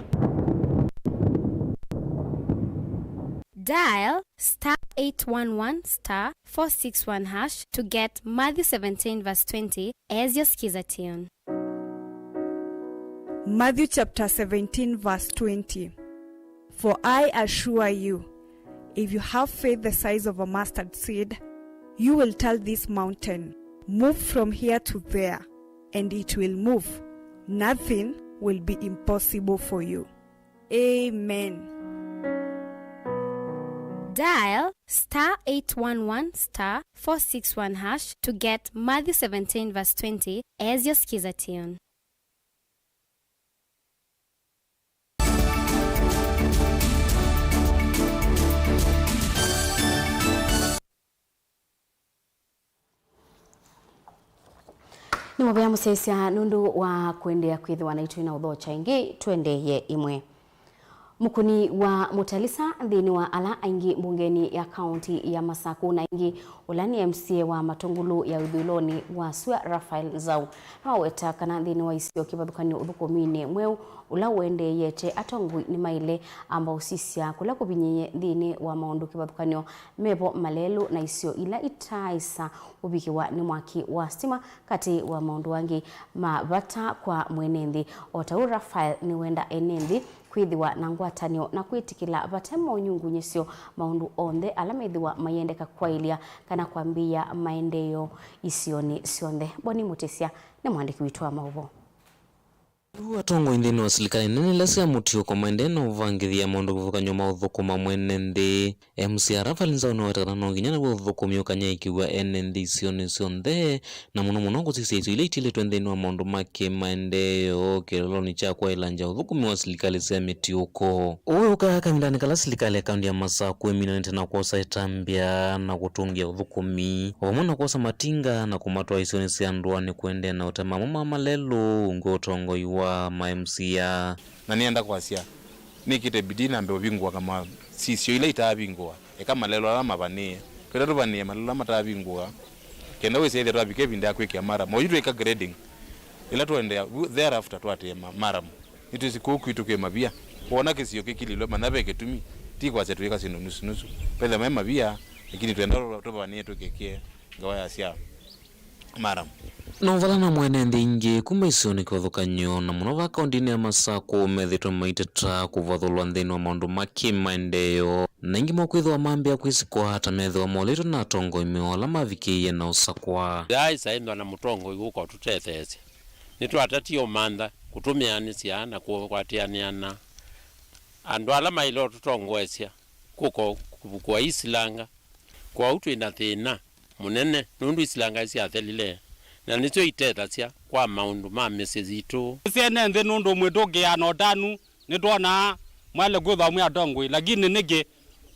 Dial star eight one one star four six one hash to get Matthew seventeen verse twenty as your Skiza tune. Matthew chapter seventeen verse twenty. For I assure you, if you have faith the size of a mustard seed, you will tell this mountain, "Move from here to there," and it will move. Nothing will be impossible for you. Amen. Dial star eight one one star four six one hash to get Matthew seventeen verse twenty as your Skiza tune. Nĩ mũvea mũsyaĩĩsya nũndũ wa kũendeea kwĩthĩwa naitũ na ũthokya ĩngĩ. Tũendeeye ĩmwe. Mũkũni wa Mũtalisa nthĩnĩ wa ala aingĩ mbungenĩ ya kaũnti ya Masakũ na ĩngĩ, ũla nĩ M C A wa Matũngũlũ ya ĩthũĩlonĩ wa sua, Raphael Nzau, nĩwaweta kana nthĩnĩ wa isio kĩvathũkany'o ũthũkũminĩ mweũ ũla ũendeeyete, atongoi nĩmaĩle amba ũsisya kũla kũvinyĩĩe nthĩnĩ wa maũndũ kĩvathũkany'o mevo malelũ na isio ila itaaĩsa ũvikĩwa nĩ mwaki wa sitima, katĩ wa maũndũ angĩ ma vata kwa mwene nthĩ. O ta ũu, Raphael nĩwenda ene nthĩ kwĩthĩwa na ngwatanĩo na kwĩtĩkĩla vate monyungunyĩsyo maũndũ onthe ala methĩwa maiendeka kwaĩlya kana kwambĩĩa maendeeo isionĩ syonthe. Boni Mũtĩsya nĩ mwandĩki witũ wa maũvoo. Yu atongoi nthĩnĩ wa silikalĩ nene ila sya mũtiũko maendee na ũvangĩthya maũndũ kĩvathũkany'o ma ũthũkũma mwene nthĩ. M C A Raphael Nzau nĩweta kana no nginya naw'o ũthũkũmi ũkanyaĩĩkĩw'a ene nthĩ isionĩ syonthe, na mũno mũno kũsisya isio ila itilĩtwe nthĩnĩ wa maũndũ ma kĩmaendeeo kĩlolonĩ kya kwaĩlangya ũthũkũmi wa silikalĩ sya mĩtiũko. Ũũ wĩũkaa kavindanĩ kala silikalĩ ya kaunti ya Masakũ ĩminanĩte na kwosa ĩtambya na kũtũngĩa ũthũkũmi, o vamwe na kwosa matinga na kũmatwaa isionĩ sya ndũanĩ kũendeea na ũtema amwe ma malelũ ungu wa ũtongoi wa ma M C A. Na nĩenda kwasya, nĩkĩte bidii nambe ũvingũa kama sisyo ila itaavingũa, eka malelũ ala mavanĩe. Twenda tũvanĩe malelũ ala mataavingũa, kenda wĩsĩ ethĩa twavika ĩvinda ya kwĩkĩa maramu. Oyu twĩka grading, ĩla tũendeea, thereafter twatĩe ma-, maramu. Nĩtwĩsĩ kũu kwitũ kwĩ mavia. Wona kĩsio kĩkililwe, manya ve kĩtumi. Ti kwasya twĩka syĩndũ nusu nusu. Vethĩa me mavia, lakini twenda tũvanĩe tũkĩkĩe ngawa ya sya maramu. No vala na mwene nthĩ ingĩ kuma isionĩ kĩvathũkany'o, na mũno vaa kaũndĩnĩ ya Masakũ, methĩtwe maiteta kũvathũlwa nthĩnĩ wa maũndũ ma kĩmaendeeo, na ingĩ mokwĩthĩwa mambĩa kwĩsĩ kwaa ta methĩwa molĩtwe na atongoi meũ ala mavikĩie na ũsakwa. Yaaĩsa ĩmba na mũtongoi ũka ũtũtetheesya. Nĩtwatetie ũmantha, kũtũmĩanĩsya na kũkwatĩanĩa na andũ ala maĩle ũtũtongoesya kũka kũvukũa isilanga. Kwoou twĩ na thĩna mũnene nũndũ isilanga nĩsyathelile, na nĩsyo itethasya kwa maũndũ ma mĩsyĩ yitũ. Nĩsyene nthĩ nũndũ mwĩtũkĩaa na ũtanu nĩtwonaa mwaĩle kwĩthwa mwĩ atongoi, lakini nĩkĩ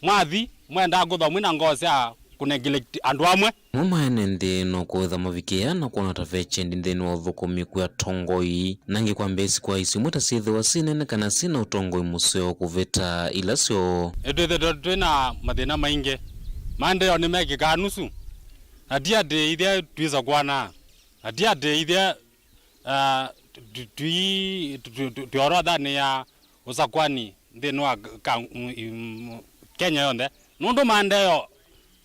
mwathi mwendaa kwĩthwa mwĩ na ngoo sya kũneglect andũ amwe? Mo maene nthĩ no kwĩtha mavikĩĩa na kwona ta ve kyendi nthĩnĩ wa ũthũkũmi kwĩ atongoi, na angĩ kwambĩĩsĩ kwa isio imwe ta syĩthĩwa syĩ nene kana syĩ na ũtongoi mũseo kũvĩta ila syoo. Nĩtwĩthĩtwe twĩ na mathĩna maingĩ. Maendeeo nĩmekĩkaa nusu, na ti atĩ ithyĩ twĩsa kwanaa, na ti atĩ ithyĩ, ah, tũ-, tũi-, tũ-, tũ-, tũ-, twĩ orothanĩ ya ũsakwani nthĩnĩ wa ka-, mm, mm, Kenya yonthe. Nũndũ maendeeo,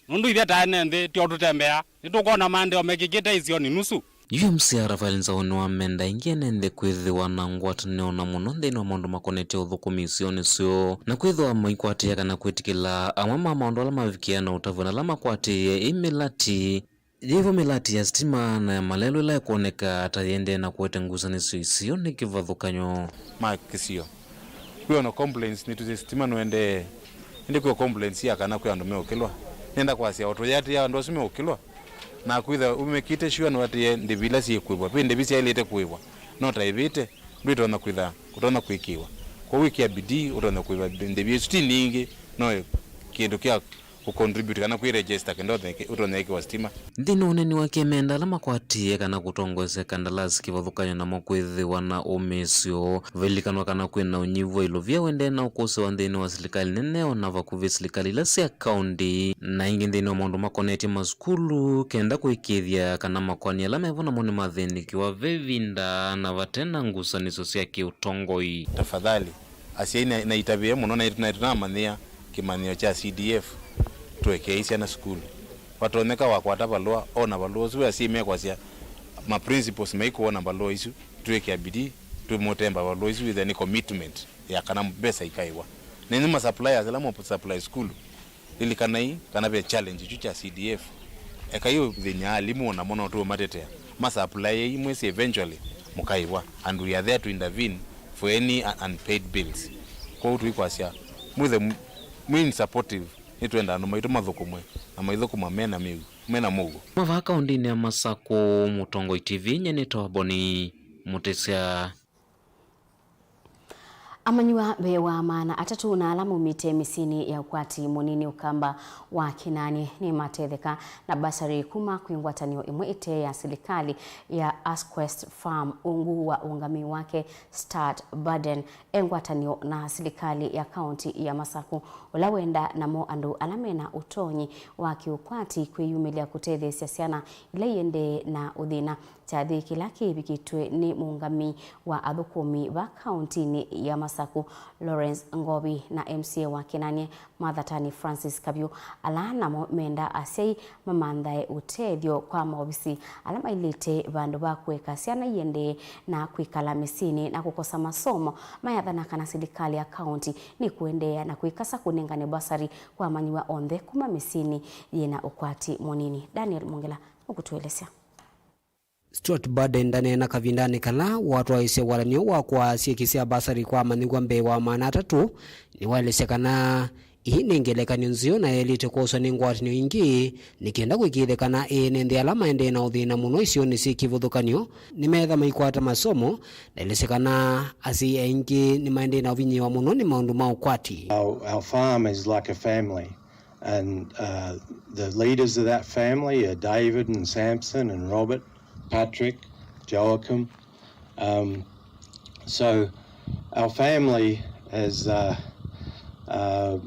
nũndũ ithyĩ ta ene nthĩ tyo tũtembea, nĩtũkwona maendeeo mekĩkĩte isionĩ nusu. Yu M C A Raphael Nzau nĩwamenda ĩngĩ ene nthĩ kwĩthĩwa na ngwatanĩo na mũno nthĩnĩ wa maũndũ makonetye ũthũkũmi isionĩ syoo, na kwĩthĩwa maikwatĩĩa kana kwĩtĩkĩla amwe ma maũndũ ala mavikĩaa na ũtavw'a na ala makwatĩĩe ĩ mĩlati. Yĩvo mĩlati ya sitima na ya malelũ ĩla ĩkwoneka ta yĩendee na kũete ngusanĩsyo isio nĩ kĩvathũkany'o. Ma kĩsio. Kwĩ ona complaints nĩtwĩsĩ sitima nũendee, ĩndĩ kwĩ complaints ya kana kwĩ andũ meũkĩlwa. Nĩenda kwasya o tũyatĩĩa andũ asu meũkĩlwa, na kwĩtha ũmekĩte sure nũatĩĩe ndĩvi ila syĩkũĩvwa. Ve ndĩvi syaĩlĩte kũĩvwa, no ta ĩvĩte, ndwĩtonya kwĩtha, kũtonya kũĩkĩĩwa. Kwoou ĩkĩa bidii ũtonya kũĩva ndĩvi ĩsu ti ningĩ, no kĩndũ kya kũcontribute kana kwĩ register kenda ũtonye ĩkĩwa sitima. Nthĩnĩ wa ũneeni wake, menda ala makwatĩĩe kana kũtongoesya kandalasi kĩvathũkany'o namo kwĩthĩwa na ũmĩĩsyo. Vailikanwa kana kwĩ na ũnyivu wa ilovia ũendee na ũkũsĩwa nthĩnĩ wa silikalĩ nene o na vakuvĩ silikalĩ ila sya kaũndĩ, na ĩngĩ nthĩnĩ wa maũndũ makonetye masukulu, kenda kũĩkĩĩthya kana makoani ala mevo namo nĩmathĩnĩkĩwa ve ĩvinda na vate na ngusanĩsyo sya kĩũtongoi. Tafadhali, asyai na, na itavĩe mũno, na, na tũnamanyĩa kĩmanyĩo kya C D F, tũekei syana sukulu. Vatonyeka wakwata valũa, ona valũa ũsu, asyai mekwasya ma principals maikũona valũa isu, twĩkĩa bidii, tũmũtemba valũa isu, wĩthĩa nĩ commitment ya kana mbesa ikaĩwa. Nenyu ma suppliers, ala mo supply sukulu, lilikanai kana ve challenge ĩsu kya C D F. Ekai ũthĩny'a alimũ, namo no tũũmatetea. Ma supply imwe si eventually mũkaĩwa, and we are there to intervene for any un-, unpaid bills. Kwoou tũikwasya mwĩthe m-, mwĩ supportive, nĩtwenda andũ maitũ mathũkũmwe na maithũkũma mena mĩu, mena mũuo. Kuma vaa kaũndĩnĩ ya Masakũ, Mũtongoi T V, nyie nĩtawa Boni Mũtĩsya. Amanyĩw'a mbee wa maana atatũ na ala maumĩte mĩsyĩnĩ ya ũkwati mũnini ũkamba wa Kĩnani nĩmatetheka na basarĩ kuma kwĩ ngwatanĩo ĩmwe ĩte ya silikalĩ ya Asquest Farm ungu wa ũngamĩi wake Stuart Burden. E ngwatanĩo na silikalĩ ya kaunti ya Masaku, ũla wenda namo andũ ala mena ũtonyi wa kĩũkwati kwĩyumĩlya kũtetheesya syana ila iendee na ũthĩna. Kyathĩ kĩla kĩvikĩtwe nĩ mũũngamĩi wa athũkũmi va kauntinĩ ya Masaku, Lawrence Ngovi, na M C A wa Kĩnani, Martha Tani Francis Kavyũ, ala namo menda asyai mamanthae ũtethyo kwa maovisi ala mailĩte vandũ va kũeka syana iendee na kwĩkala mĩsyĩnĩ na kũkosa masomo, mayathana kana silikalĩ ya kaunti nĩkũendeea na kwĩkasa kũnengane basarĩ kwa amanyĩw'a onthe kuma mĩsyĩnĩ yĩna ũkwati mũnini. Daniel Mongela ũkũtũelesya. Stuart Burden ndaneena kavindanĩ kala watwaĩĩsye walan'yo wa kũaa syĩkĩ sya basarĩ kwa amanyĩw'a mbee wa maana atatũ, nĩwaelesya kana ii nĩ ngelekany'o nzeo na yaĩlĩte kwoswa nĩ ngwatanĩo ingĩ nĩ kenda kũĩkĩĩthya kana ene nthĩ ala maendee na ũthĩna mũno isionĩ syĩ kĩvathũkany'o nĩmeetha maikwata masomo. Ndaelesya kana asyai aingĩ nĩmaendee na ũvinyĩĩwa mũno nĩ maũndũ ma ũkwati. Our, our farm is like a family. And uh, the leaders of that family are David and Samson and Robert, Patrick, Joachim. Um, so our family is, uh, uh,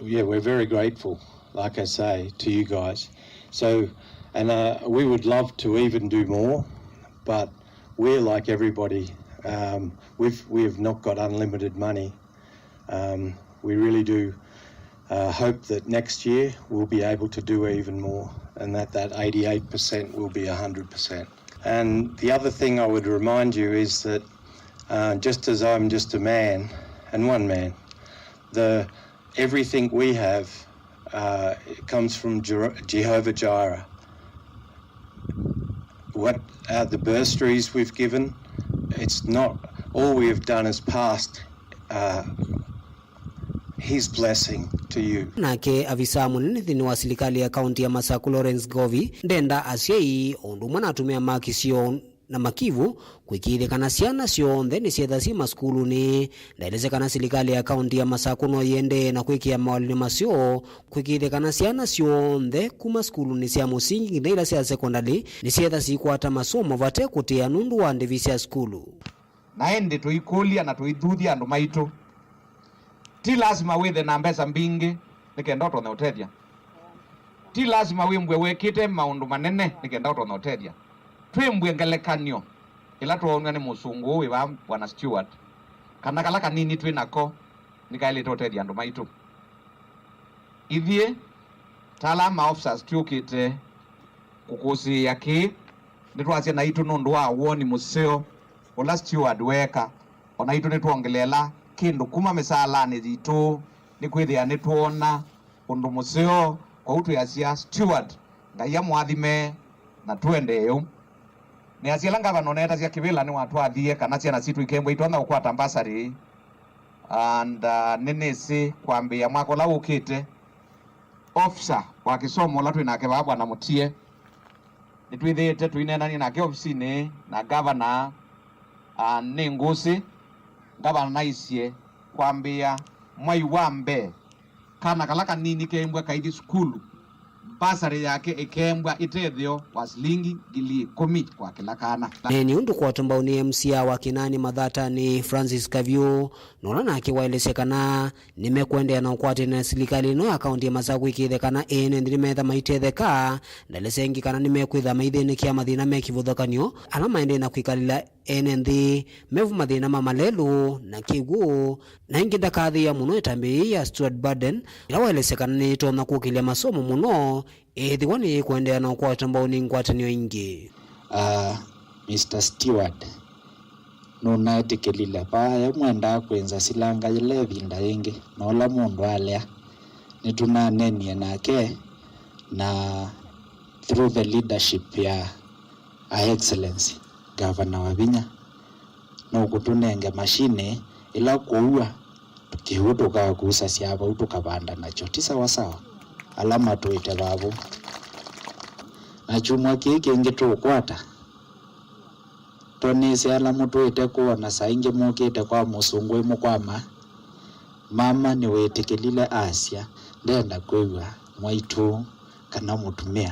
yeah, we're very grateful, like I say, to you guys. So, and uh, we would love to even do more, but we're like everybody. Um, we've, we've not got unlimited money. Um, we really do uh, hope that next year we'll be able to do even more, and that that eighty-eight percent will be one hundred percent. And the other thing I would remind you is that uh, just as I'm just a man, and one man, the everything we have uh, comes from Jer- Jehovah Jireh. What uh, the bursaries we've given, it's not all we have done is passed uh, his blessing to you. Nake avisaa mũnene nthĩnĩ wa silikalĩ ya kaunti ya Masaku, Lawrence Ngovi, ndenda asyai o ũndũ ũmwe na atumĩa ma kĩsio na makivu kũĩkĩĩthya kana syana syonthe nĩsyetha syĩ masukulunĩ. Ndaelesya kana silikalĩ ya kaunti ya Masaku no yĩendee na kwĩkĩa mawalĩnĩ maseo kũĩkĩĩthya kana syana syonthe kuma sukulunĩ sya mũsingi nginya ila sya sekondalĩ nĩsyetha siikwata masomo vate kũtĩa nũndũ wa ndĩvi sya sukulu. Na ĩndĩ tũikũlya na tũithuthya andũ maitũ. Ti lasima wĩthe na mbesa mbingĩ nĩ kenda ũtonye ũtethya. Ti lasima wĩmbwe wĩkĩte maũndũ manene nĩ kenda ũtonye ũtethya. Twĩmbwe ngelekany'o ĩla twoonw'a nĩ mũsũngũ ũũ wĩ vaa, Bwana Stewart, kana kala kanini twĩ nako nĩkaĩlĩte ũtethya andũ maitũ. Ithyĩ ta ala ma officers twĩũkĩte kũkũsĩĩa kĩĩ, nĩtwasya naitũ nũndũ wa woni mũseo ũla Stewart weeka, o naitũ nĩtwongeleela kĩndũ kuma mĩsaalanĩ yitũ, nĩkwĩthĩa nĩtwoona ũndũ mũseo. Kwoou twĩasya, Stewart, Ngai amũathime na tũendee ũu. Nĩasya ĩla ngavana ũneetasya kĩvĩla nĩwatwathie kana syana sitũ ikembwa itonya kũkwata mbasarĩ, and uh, nĩnĩsĩ kwambĩĩa mwaka ũla ũkĩte, ofisa wa kĩsomo ũla twĩ nake vaa, Bwana Mũtie, nĩtwĩthĩĩte tũineenany'a nake ofisinĩ na ngavana. Uh, nĩ ngũsĩ ngavana naisye kwambĩĩa mwai wa mbee, kana kala kanini kembwa kaithi sukulu, mbasarĩ yake ĩkembwa ĩtethyo wa silingi ngili ĩkũmi kwa kĩla kana. Neeni ũndũ kwatwa mbau nĩ M C A wa Kĩnani Mathatani Francis Kavyũ, na ũla nake waelesya kana nĩmekũendeea na ũkwatĩana na silikalĩ ĩno ya kaunti ya Masaku ĩkĩĩthya kana ene nthĩ nĩmeetha maitetheka. Ndaelesya ĩngĩ kana nĩmekwĩtha maithĩnĩkĩa mathĩna me kĩvathũkany'o ala maendee na kwĩkalĩla ene nthĩ mevu mathĩna ma malelũ na kĩw'ũ. Na ĩngĩ ndakathĩĩa mũno ĩtambya yĩĩ ya Stewart Burden, ĩla waelesya kana nĩyĩtonya kũkĩlya masomo mũno ĩthĩwa nĩyĩkũendeea na ũkwatwa mbau nĩ ngwatanĩo ingĩ. Ah, Mister Stewart, nũnaetĩkĩlile vaya mwendaa kwĩnza silanga yĩla ĩvinda yĩngĩ, na ũla mũndũ alea. Nĩtũnaneenie nake, na through the leadership ya Her Excellency Gavana Wavinya, nũkũtũnenge mashini ĩla kũua kĩw'ũ tũkakusasya vau tũkavanda nakyo. Ti sawa sawa? Ala matũĩte vavo. Na kyumwa kĩĩ kĩngĩ tũũkwata, Nĩsĩ ala mũtũĩte kũũ, o na saa ingĩ mũkĩte kwa mũsũngũ ĩmũkwama. Mama nĩwĩtĩkĩlile asya, "Ndenda kwĩw'a mwaitũ kana mũtumĩa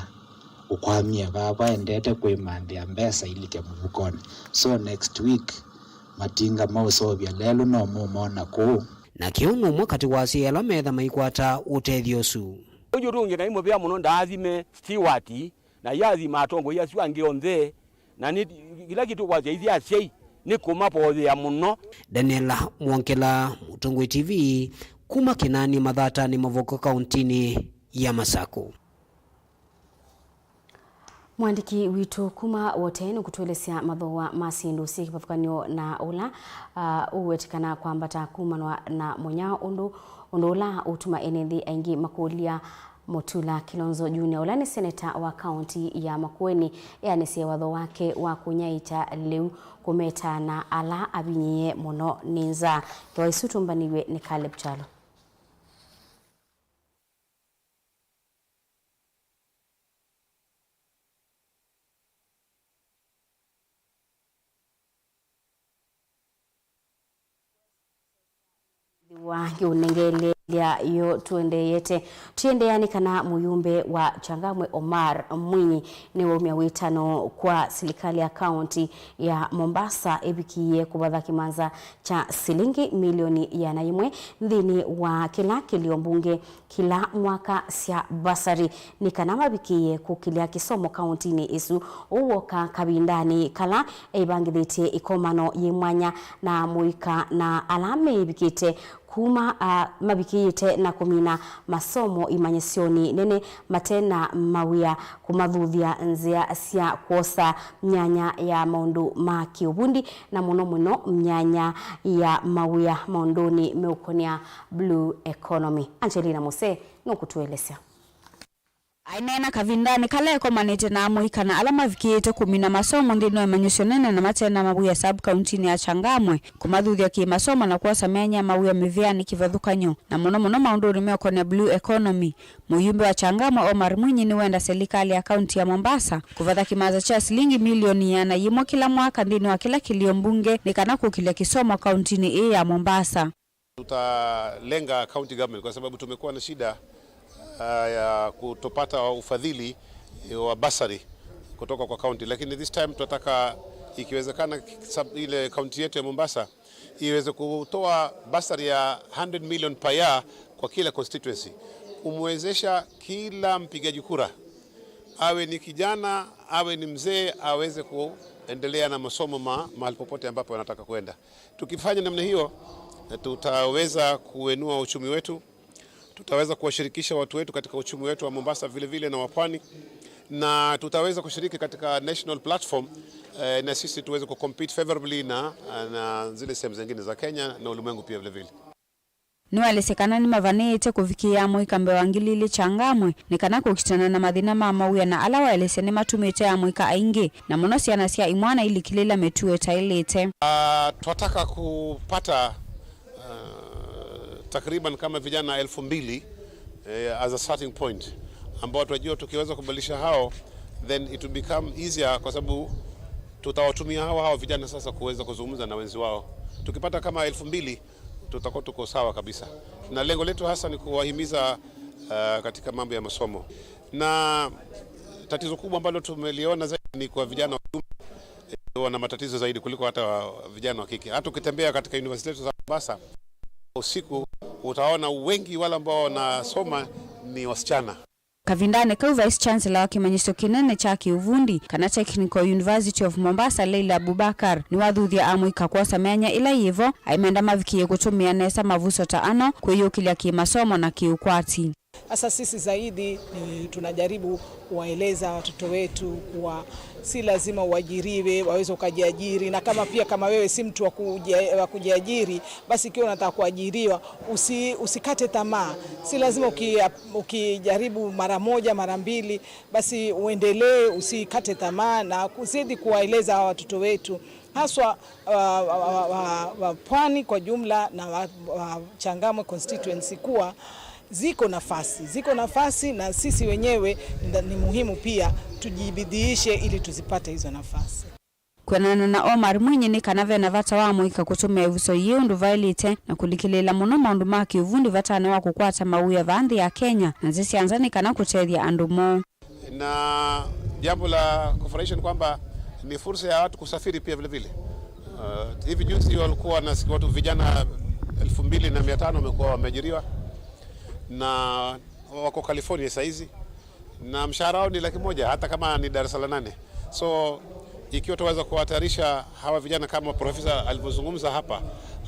ũkwamie vava endete kwĩmanthĩa mbesa ilike mũvukonĩ." So next week, matinga ma ũseũvya lelũ no mũmona kũu. Na kĩu nũmwe katĩ wa asyai ala metha maikwata ũtethyo ũsu. Ũyũ tũngĩ naĩ mũvea mũno ndaathime Stewart, na yathima atongoi asu angĩ onthe, na nĩ kĩla kĩtũkwasya ithyĩ asyai nĩ kũmavoyea mũno. Daniel Mwongela, Mũtongoi T V, kuma Kĩnani Mathatanĩ Mavoko, kauntinĩ ya Masakũ. Mwandĩki witũ kuma Wote nũkũtũelesya mathooa ma syĩndũ syĩ kĩvathũkany'o na ũla, ah, ũwetĩkana kwambata kumanwa na mũnyao ũndũ, ũndũ ũla ũtuma ene nthĩ aingĩ makũlya Mutula Kilonzo Junior, ũla nĩ seneta wa kaunti ya Makueni, eanĩsye watho wake wa kũnyaĩĩkya lĩu kũmeta na ala avinyĩĩe mũno nĩ nzaa. Ngewa isu tũmbanĩw'e nĩ Caleb Kyalo. Wa kĩũnengelelya yo tũendeete. Tũiendeea nĩ kana mũyumbe wa Changamwe Omar Mwinyi nĩwaumya wĩtano kwa silikali ya kaunti ya Mombasa ĩvikĩĩe kũvatha kĩmanza kya silingi milioni ĩana yĩmwe nthĩnĩ wa kĩla kĩlio mbunge kĩla mwaka sya basarĩ nĩ kana mavikĩĩe kũkĩlya kĩsomo kauntinĩ ĩsu. Ũu woka kavindanĩ kala ĩvangĩthĩtye ĩkomano yĩ mwanya na mũika na ala meĩvikĩte kuma, ah, mavikĩĩte na kũmina masomo imanyĩsyonĩ nene mate na mawĩa, kũmathuthya nzĩa sya kwosa myanya ya maũndũ ma kĩũvundi, na mũno mũno myanya ya mawĩa maũndũnĩ meũkonea blue economy. Angelina Muse nũkũtũelesya. Aineena kavindanĩ kala ekomanĩte na amũika na ala mavikĩĩte kũmina masomo nthĩnĩ wa imanyĩsyo nene na mate na mawĩa sub-kauntinĩ ya Changamwe, kũmathuthya kĩ-masomo na kwosa myanya ya mawĩa mĩvĩanĩ kĩvathũkany'o, na mũno mũno maũndũnĩ meũkonea blue economy, mũyumbe wa Changamwe Omar Mwinyi nĩwenda selikalĩ ya kaunti ya Mombasa kũvatha kĩmanza kya silingi milioni ĩana yĩmwe kĩla mwaka nthĩnĩ wa kĩla kĩlio mbunge nĩ kana kũkĩlya kĩsomo kauntinĩ ĩĩ ya Mombasa. Tutalenga county government kwa sababu tumekuwa na shida, ah, ya kutopata ufadhili, eh, wa bursary kutoka kwa county, lakini this time tunataka, ikiwezekana, sub-, ile county yetu ya Mombasa iweze kutoa bursary ya hundred million per year kwa kila constituency, kumwezesha kila mpigaji kura, awe ni kijana, awe ni mzee, aweze kuendelea na masomo ma-, mahali popote ambapo anataka kwenda. Tukifanya namna hiyo, tutaweza kuinua uchumi wetu, tutaweza kuwashirikisha watu wetu katika uchumi wetu wa Mombasa vile vile na wa pwani, na tutaweza kushiriki katika national platform, eh, na sisi tuweze kucompete favorably na, na zile sehemu zingine za Kenya na ulimwengu pia vile vile. Nĩwaelesye kana nĩmavanĩĩte kũvikĩĩa amũika mbee wa ngili ilĩ Changamwe nĩ kana kũkitana na mathĩna ma mawĩa na ala waelesya nĩmatumĩte amũika aingĩ, na mũno syana sya imwana ilikĩlĩla mĩtuo ĩtaĩlĩte. Ah, twataka kupata, ah, takriban kama vijana elfu mbili, eh, as a starting point, ambao tunajua tukiweza kubadilisha hao, then it will become easier, kwa sababu tutawatumia hao, hao vijana sasa kuweza kuzungumza na wenzi wao. Tukipata kama elfu mbili, tutakuwa tuko sawa kabisa. Na lengo letu hasa ni kuwahimiza, uh, katika mambo ya masomo. Na tatizo kubwa ambalo tumeliona zaidi ni kwa vijana wa kiume, eh, wana matatizo zaidi kuliko hata wa-, vijana wa kike. Hata ukitembea katika university zetu za Mombasa, usiku utaona wengi wale ambao wanasoma ni wasichana. Kavindanĩ kau, Vice Chancellor wa kĩmanyĩsyo kĩnene kya kĩũvundi, kana Technical University of Mombasa, Leila Abubakar, nĩwathuthya amũika kwosa myanya ĩla yĩ vo, aimenda mavikĩĩe kũtũmĩa nesa mavuso ta ano kwĩyũkĩlya kĩ-masomo na kĩ-ũkwati. Sasa sisi zaidi ni tunajaribu kuwaeleza watoto wetu kuwa si lazima uajiriwe, waweza ukajiajiri, na kama pia kama wewe si mtu wa kuji-, wa kujiajiri, basi ikiwa unataka kuajiriwa, usi-, usikate tamaa. Si lazima uki-, ukijaribu mara moja, mara mbili, basi uendelee, usikate tamaa na kuzidi kuwaeleza hawa watoto wetu, haswa, wa, wa, wa, wa, wa pwani kwa jumla na wa, wa Changamwe constituency kuwa ziko nafasi, ziko nafasi na sisi wenyewe nda-, ni muhimu pia tujibidiishe ili tuzipate hizo nafasi. Kwĩanana na Omar Mwinyi, nĩ kana ve na vata wa mũika kũtũmĩa ĩvuso yĩĩ ũndũ vaĩlĩte na kũlikĩlĩĩla mũno maũndũ ma kĩũvundi vatanĩ wa kũkwata mawĩa vaa nthĩ ya Kenya na nthĩ sya nza nĩ kana kũtethya andũ moo. Na jambo la kufurahisha ni kwamba ni fursa ya watu kusafiri pia vile vile. Uh, hivi juzi walikuwa na watu vijana elfu mbili na mia tano wamekuwa wameajiriwa na wako California saizi, na mshahara wao ni laki moja hata kama ni darasa la nane. So ikiwa tutaweza kuwatayarisha hawa vijana kama profesa alivyozungumza hapa,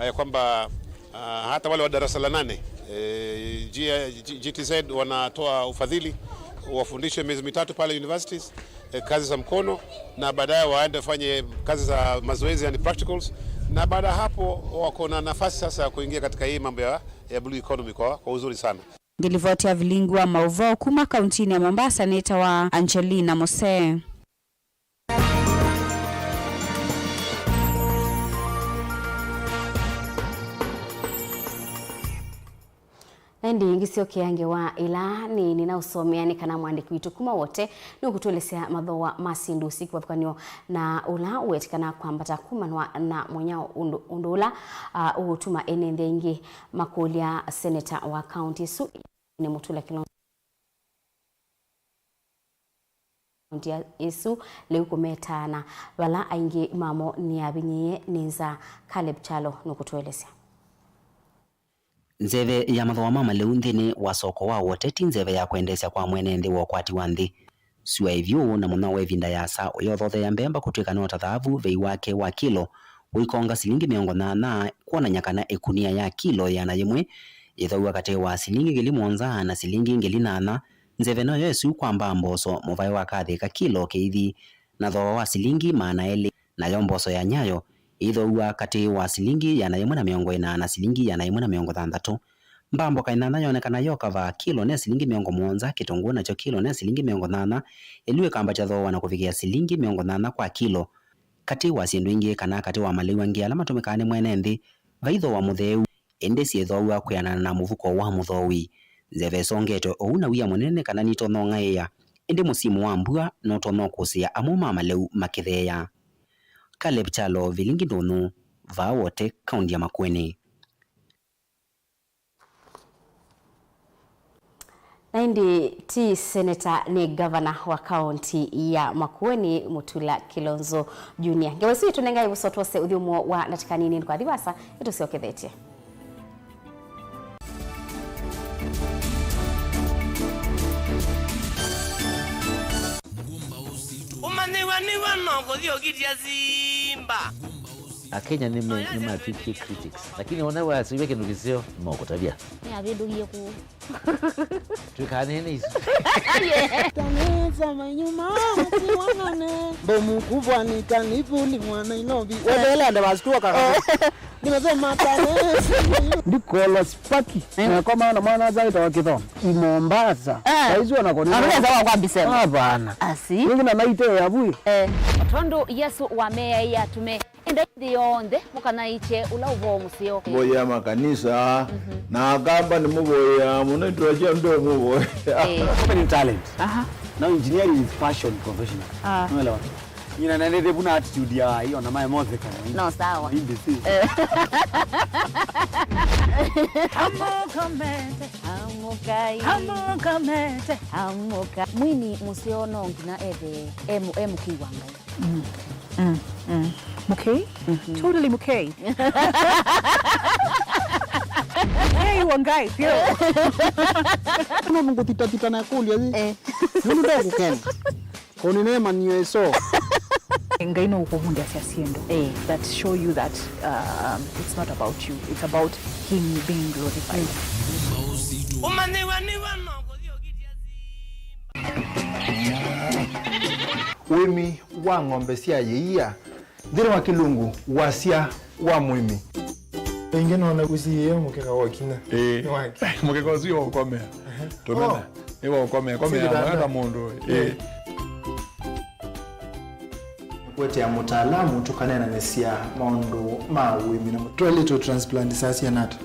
eh, kwamba, ah, hata wale wa darasa la nane, eh, G-, G-, G T Z wanatoa ufadhili, wafundishwe miezi mitatu pale universities, eh, kazi za mkono, na baadaye waende wafanye kazi za mazoezi, yani practicals, na baada ya hapo wako na nafasi sasa ya kuingia katika hii mambo ya, ya blue economy kwa, kwa uzuri sana. Ngilivoti ya vilingi wa mauvoo kuma kauntinĩ ya Mombasa nĩtawa Angelina Mose. Na ĩndĩ ngĩsyokea ngewa ĩla nĩ, nĩnaũsomea nĩ kana mwandĩki witũ kuma Wote nũkũtũelesya mathooa ma syĩndũ syĩ kĩvathũkany'o na ũla ũetĩkana kwambata kumanwa na mũnyao ũndũ, ũndũ ũla, ah, ũũtuma ene nthĩ aingĩ makũlya seneta wa kaunti ĩsu nĩ Mutula Kilonzo. Kaunti ya ĩsu lĩu kũmetaana vala aingĩ mamo nĩavinyĩĩe nĩ nza. Caleb Kyalo nũkũtũelesya. Nzeve ya mathooa ma malĩu nthĩnĩ wa soko wa Wote ti nzeve ya kwendeesya kwa mwene nthĩ wa ũkwati wa nthĩ. Sua ĩvyũ na mũnyao wa ĩvinda yaasa ũyothotheea mbemba kũtw'ĩka no ta thaavu, vei wake wa kilo ũikonga silingi mĩongo nyanya, kwonany'a kana ĩkunia ya kilo ĩana yĩmwe yĩthooaw'a katĩ wa silingi ngili mũonza na silingi ngili nyanya. Nzeve nayo ĩsu kwambaa mboso mũvaĩ wa kathĩ ka kilo kĩithi na thooa wa silingi maana elĩ, nayo mboso ya nyayo ĩithooaw'a katĩ wa silingi ĩana yĩmwe na mĩongo ĩna na silingi ĩana yĩmwe na mĩongo thanthatũ. Mbaa mboka ĩnyanya yonekana yo kavaa kilo ne silingi mĩongo mũonza, kĩtũngũũ nakyo kilo ne silingi mĩongo nyanya, ĩlũ ĩkambatya thooa na kũvikĩa silingi mĩongo nyanya kwa kilo. Katĩ wa syĩndũ ingĩ kana katĩ wa malĩu angĩ ala matũmĩkaa nĩ mwene nthĩ, vai thooa mũtheu, ĩndĩ syĩthooaw'a kwĩanana na mũvuko wa mũthooi. Nzeve ĩsongetwe ũu na wia mũnene kana nitonya ũng'aĩa, ĩndĩ mũsimu wa mbua nũtonya ũkũsĩĩa amwe ma malĩu makĩtheea. Caleb Kyalo, Vilingi Ndũnyũ, vaa Wote, kaunti ya Makueni. Na ĩndĩ ti seneta, nĩ ngavana wa kaunti ya Makueni, Mutula Kilonzo Junior. Ngewa ĩsu ĩtũnengae ĩvuso twose ũthyũmũo wa ndatĩka nini, ndũkathi vaasa, nĩtũsyokethetye. Ũmanyĩw'a nĩw'o no kũthi ũkitya simba. Akenya nĩme-, nĩmatw'ĩkie critics, lakini ona wasĩw'a kĩndũ kĩseo, nĩmakũtavya. Nĩavĩndũkie kũũ. Twĩkaa nene isu. Tanesa manyuma masiwanane. Bomu kubwa ni kanivuli mwa Nairobi. Weteela ande basi tuwa kaka. Nimesema tanesa. Ndikolo spaki. Eh. Na kwa maana mwana azaita wa Kithongo. I Mombasa. Eh. Saizi wanakonea. Anaweza wa kwa bisema. Hapana. Asi. Ningi na naite ya bui. Eh. Tondũ Yesũ wameaĩa atume, endai nthĩ yonthe mũkanaĩkye ũla ũvoo mũseo. Mboya makanisa, mhm, na Akamba nĩmũvoyaa mũno, itwasya ndũmũvoya. Eh. Opening talent. Aha. Now engineering is passion professional. Ah. Unaelewa? Nyina nene debu na attitude ya hiyo na mae mothe kana. No, sawa. Hindi si. Eh. Amũka mete. Amũkai. Amũka mete. Amũka. Mwini mũseo no nginya ethe e mũ-, e mũkĩi wa Ngai. Mm. Mm. Mm. Mũkei? Mhm. Totally mũkei. Mũkei wa Ngai, pio. No nũngũthitathita na kũlya zi. Eh. Nũndũ ndakũkena. Kũnĩ neemanio ĩso. Ngai no ũkũvundĩasya syĩndũ, eh, that show you that, um, it's not about you. It's about him being glorified. Ũmanyĩw'a nĩw'o no kũthi ũkitya simba. Ũĩmi wa ng'ombe sya yĩia nthĩnĩ wa kĩlungu wasya wa mũĩmi. Ĩngĩ nona ũsiĩĩe mũkeka wa kinya. Ĩĩ. Nĩ wake. Mũkeka ũsu wa ũkomea. Ehe. Tũmena. Oh. Nĩ wa ũkomea. Komea. Sĩkĩtanda. Mwaka mũndũ. Ĩĩ. Kũetea mũtaalamu tũkaneenanĩsya maũndũ ma ũĩmi na mũtwaĩlĩtwe transplant saa siana ata?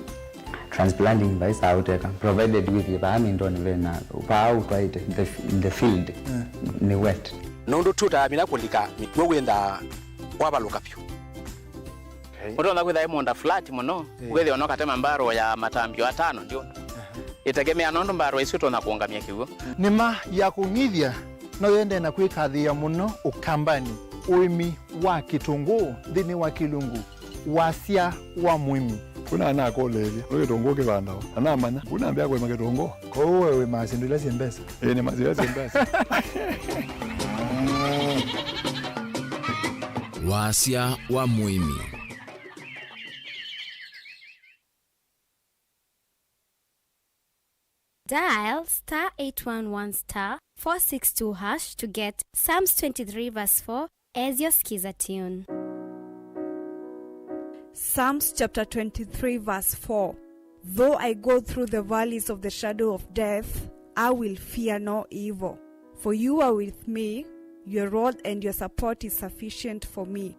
Transplanting vai saa ũteka, provided wĩthĩe vaa mĩndonĩ vena, vaa ũtwaĩte, the, the field, eh, nĩ wet. Nũndũ tũtamina kũlika mĩkw'ũ wĩthaa wavalũka vyũ. Okay. Ũtonya kwĩtha ĩ mũũnda flat mũno, eh, wĩthĩwa no katema mbarũ ya matambio atano ndiũna. Aha. Ĩtegemea nũndũ mbarũ ĩsu ĩtonya kũũngamya kĩw'ũ. Nĩ ma ya kũng'ithya no yendee na kwĩkathĩĩa mũno Ũkambanĩ, ũĩmi wa kĩtũngũũ nthĩnĩ wa kĩlungu wasya wa mũĩmi. Kuna anakũlĩĩlya, nĩ kĩtũngũũ kĩvandawa? Na namanya, kuna ambĩa kũĩma kĩtũngũũ. Kwoou we wĩmaa syĩndũ ila syĩ mbesa? Ĩĩ, nĩmaa ila syĩ mbesa. Wasya wa mũĩmi. Dial star eight one one star four six two hash to get Psalms twenty-three verse four as your skiza tune. Psalms chapter twenty-three verse four. Though I go through the valleys of the shadow of death, I will fear no evil. For you are with me, your rod and your support is sufficient for me.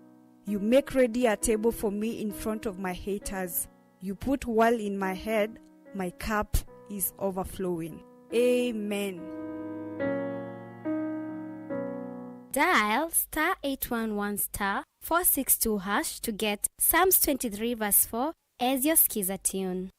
You make ready a table for me in front of my haters. You put oil in my head, my cup is overflowing. Amen. Dial star eight one one star four six two hash to get Psalms twenty-three verse four as your skiza tune.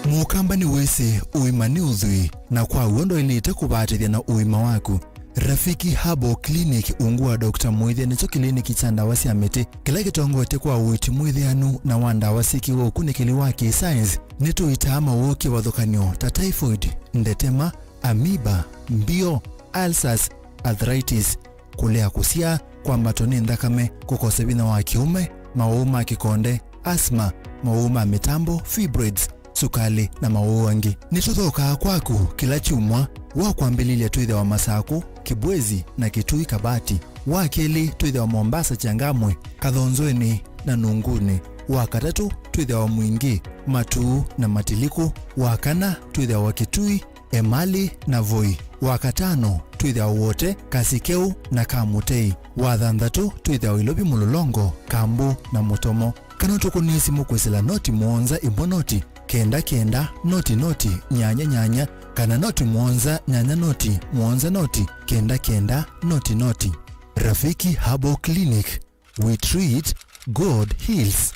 Mũkamba nĩwĩsĩ ũima nĩ ũthwii, na kwa w'o ndwaĩlĩte kũvatĩthya na ũima waku. Rafiki Herbal Clinic, ungu wa Doctor Mwĩthĩa, nĩkyo kĩliniki kya ndawa sya mĩtĩ kĩla kĩtongoetye kwa ũiiti mwĩthĩanu na wa ndawa syĩkĩwe ũkunĩkĩli wa kĩ-science. Nĩtũitaa mawũũ kĩvathũkany'o ta typhoid, ndetema, amoeba, mbio, ulcers, arthritis, kũlea kũsyaa, kwambatwa nĩ nthakame, kũkosa vinya wa kĩũme, mawũũ ma kĩkonde, asthma, mawũũ ma mĩtambo, fibroids, sukalĩ, na mawũũ angĩ. Nĩtũthokaa kwaku kĩla kyumwa. Wa kwambĩlĩlya twĩthĩawa Masakũ, Kĩbwezi, na Kitui Kabati. Wa kelĩ twĩthĩawa Mombasa, Changamwe, Kathonzweni, na Nungunĩ. Wa katatũ twĩthĩawa Mwingĩ, Matuu, na Matilikũ. Wa kana twĩthĩawa Kitui, Emali, na Voi. Wa katano twĩthĩawa Wote, Kasikeu, na Kamutei. Wa thanthatũ twĩthĩawa Ilovi, Mũlolongo, Kambu, na Mũtomo. Kana ũtũkũnĩe simũ kwĩsĩla noti mũonza ĩmwe noti kenda kenda noti noti nyanya nyanya, kana noti mũonza nyanya noti mũonza noti kenda kenda noti noti. Rafiki Herbal Clinic, we treat, God heals.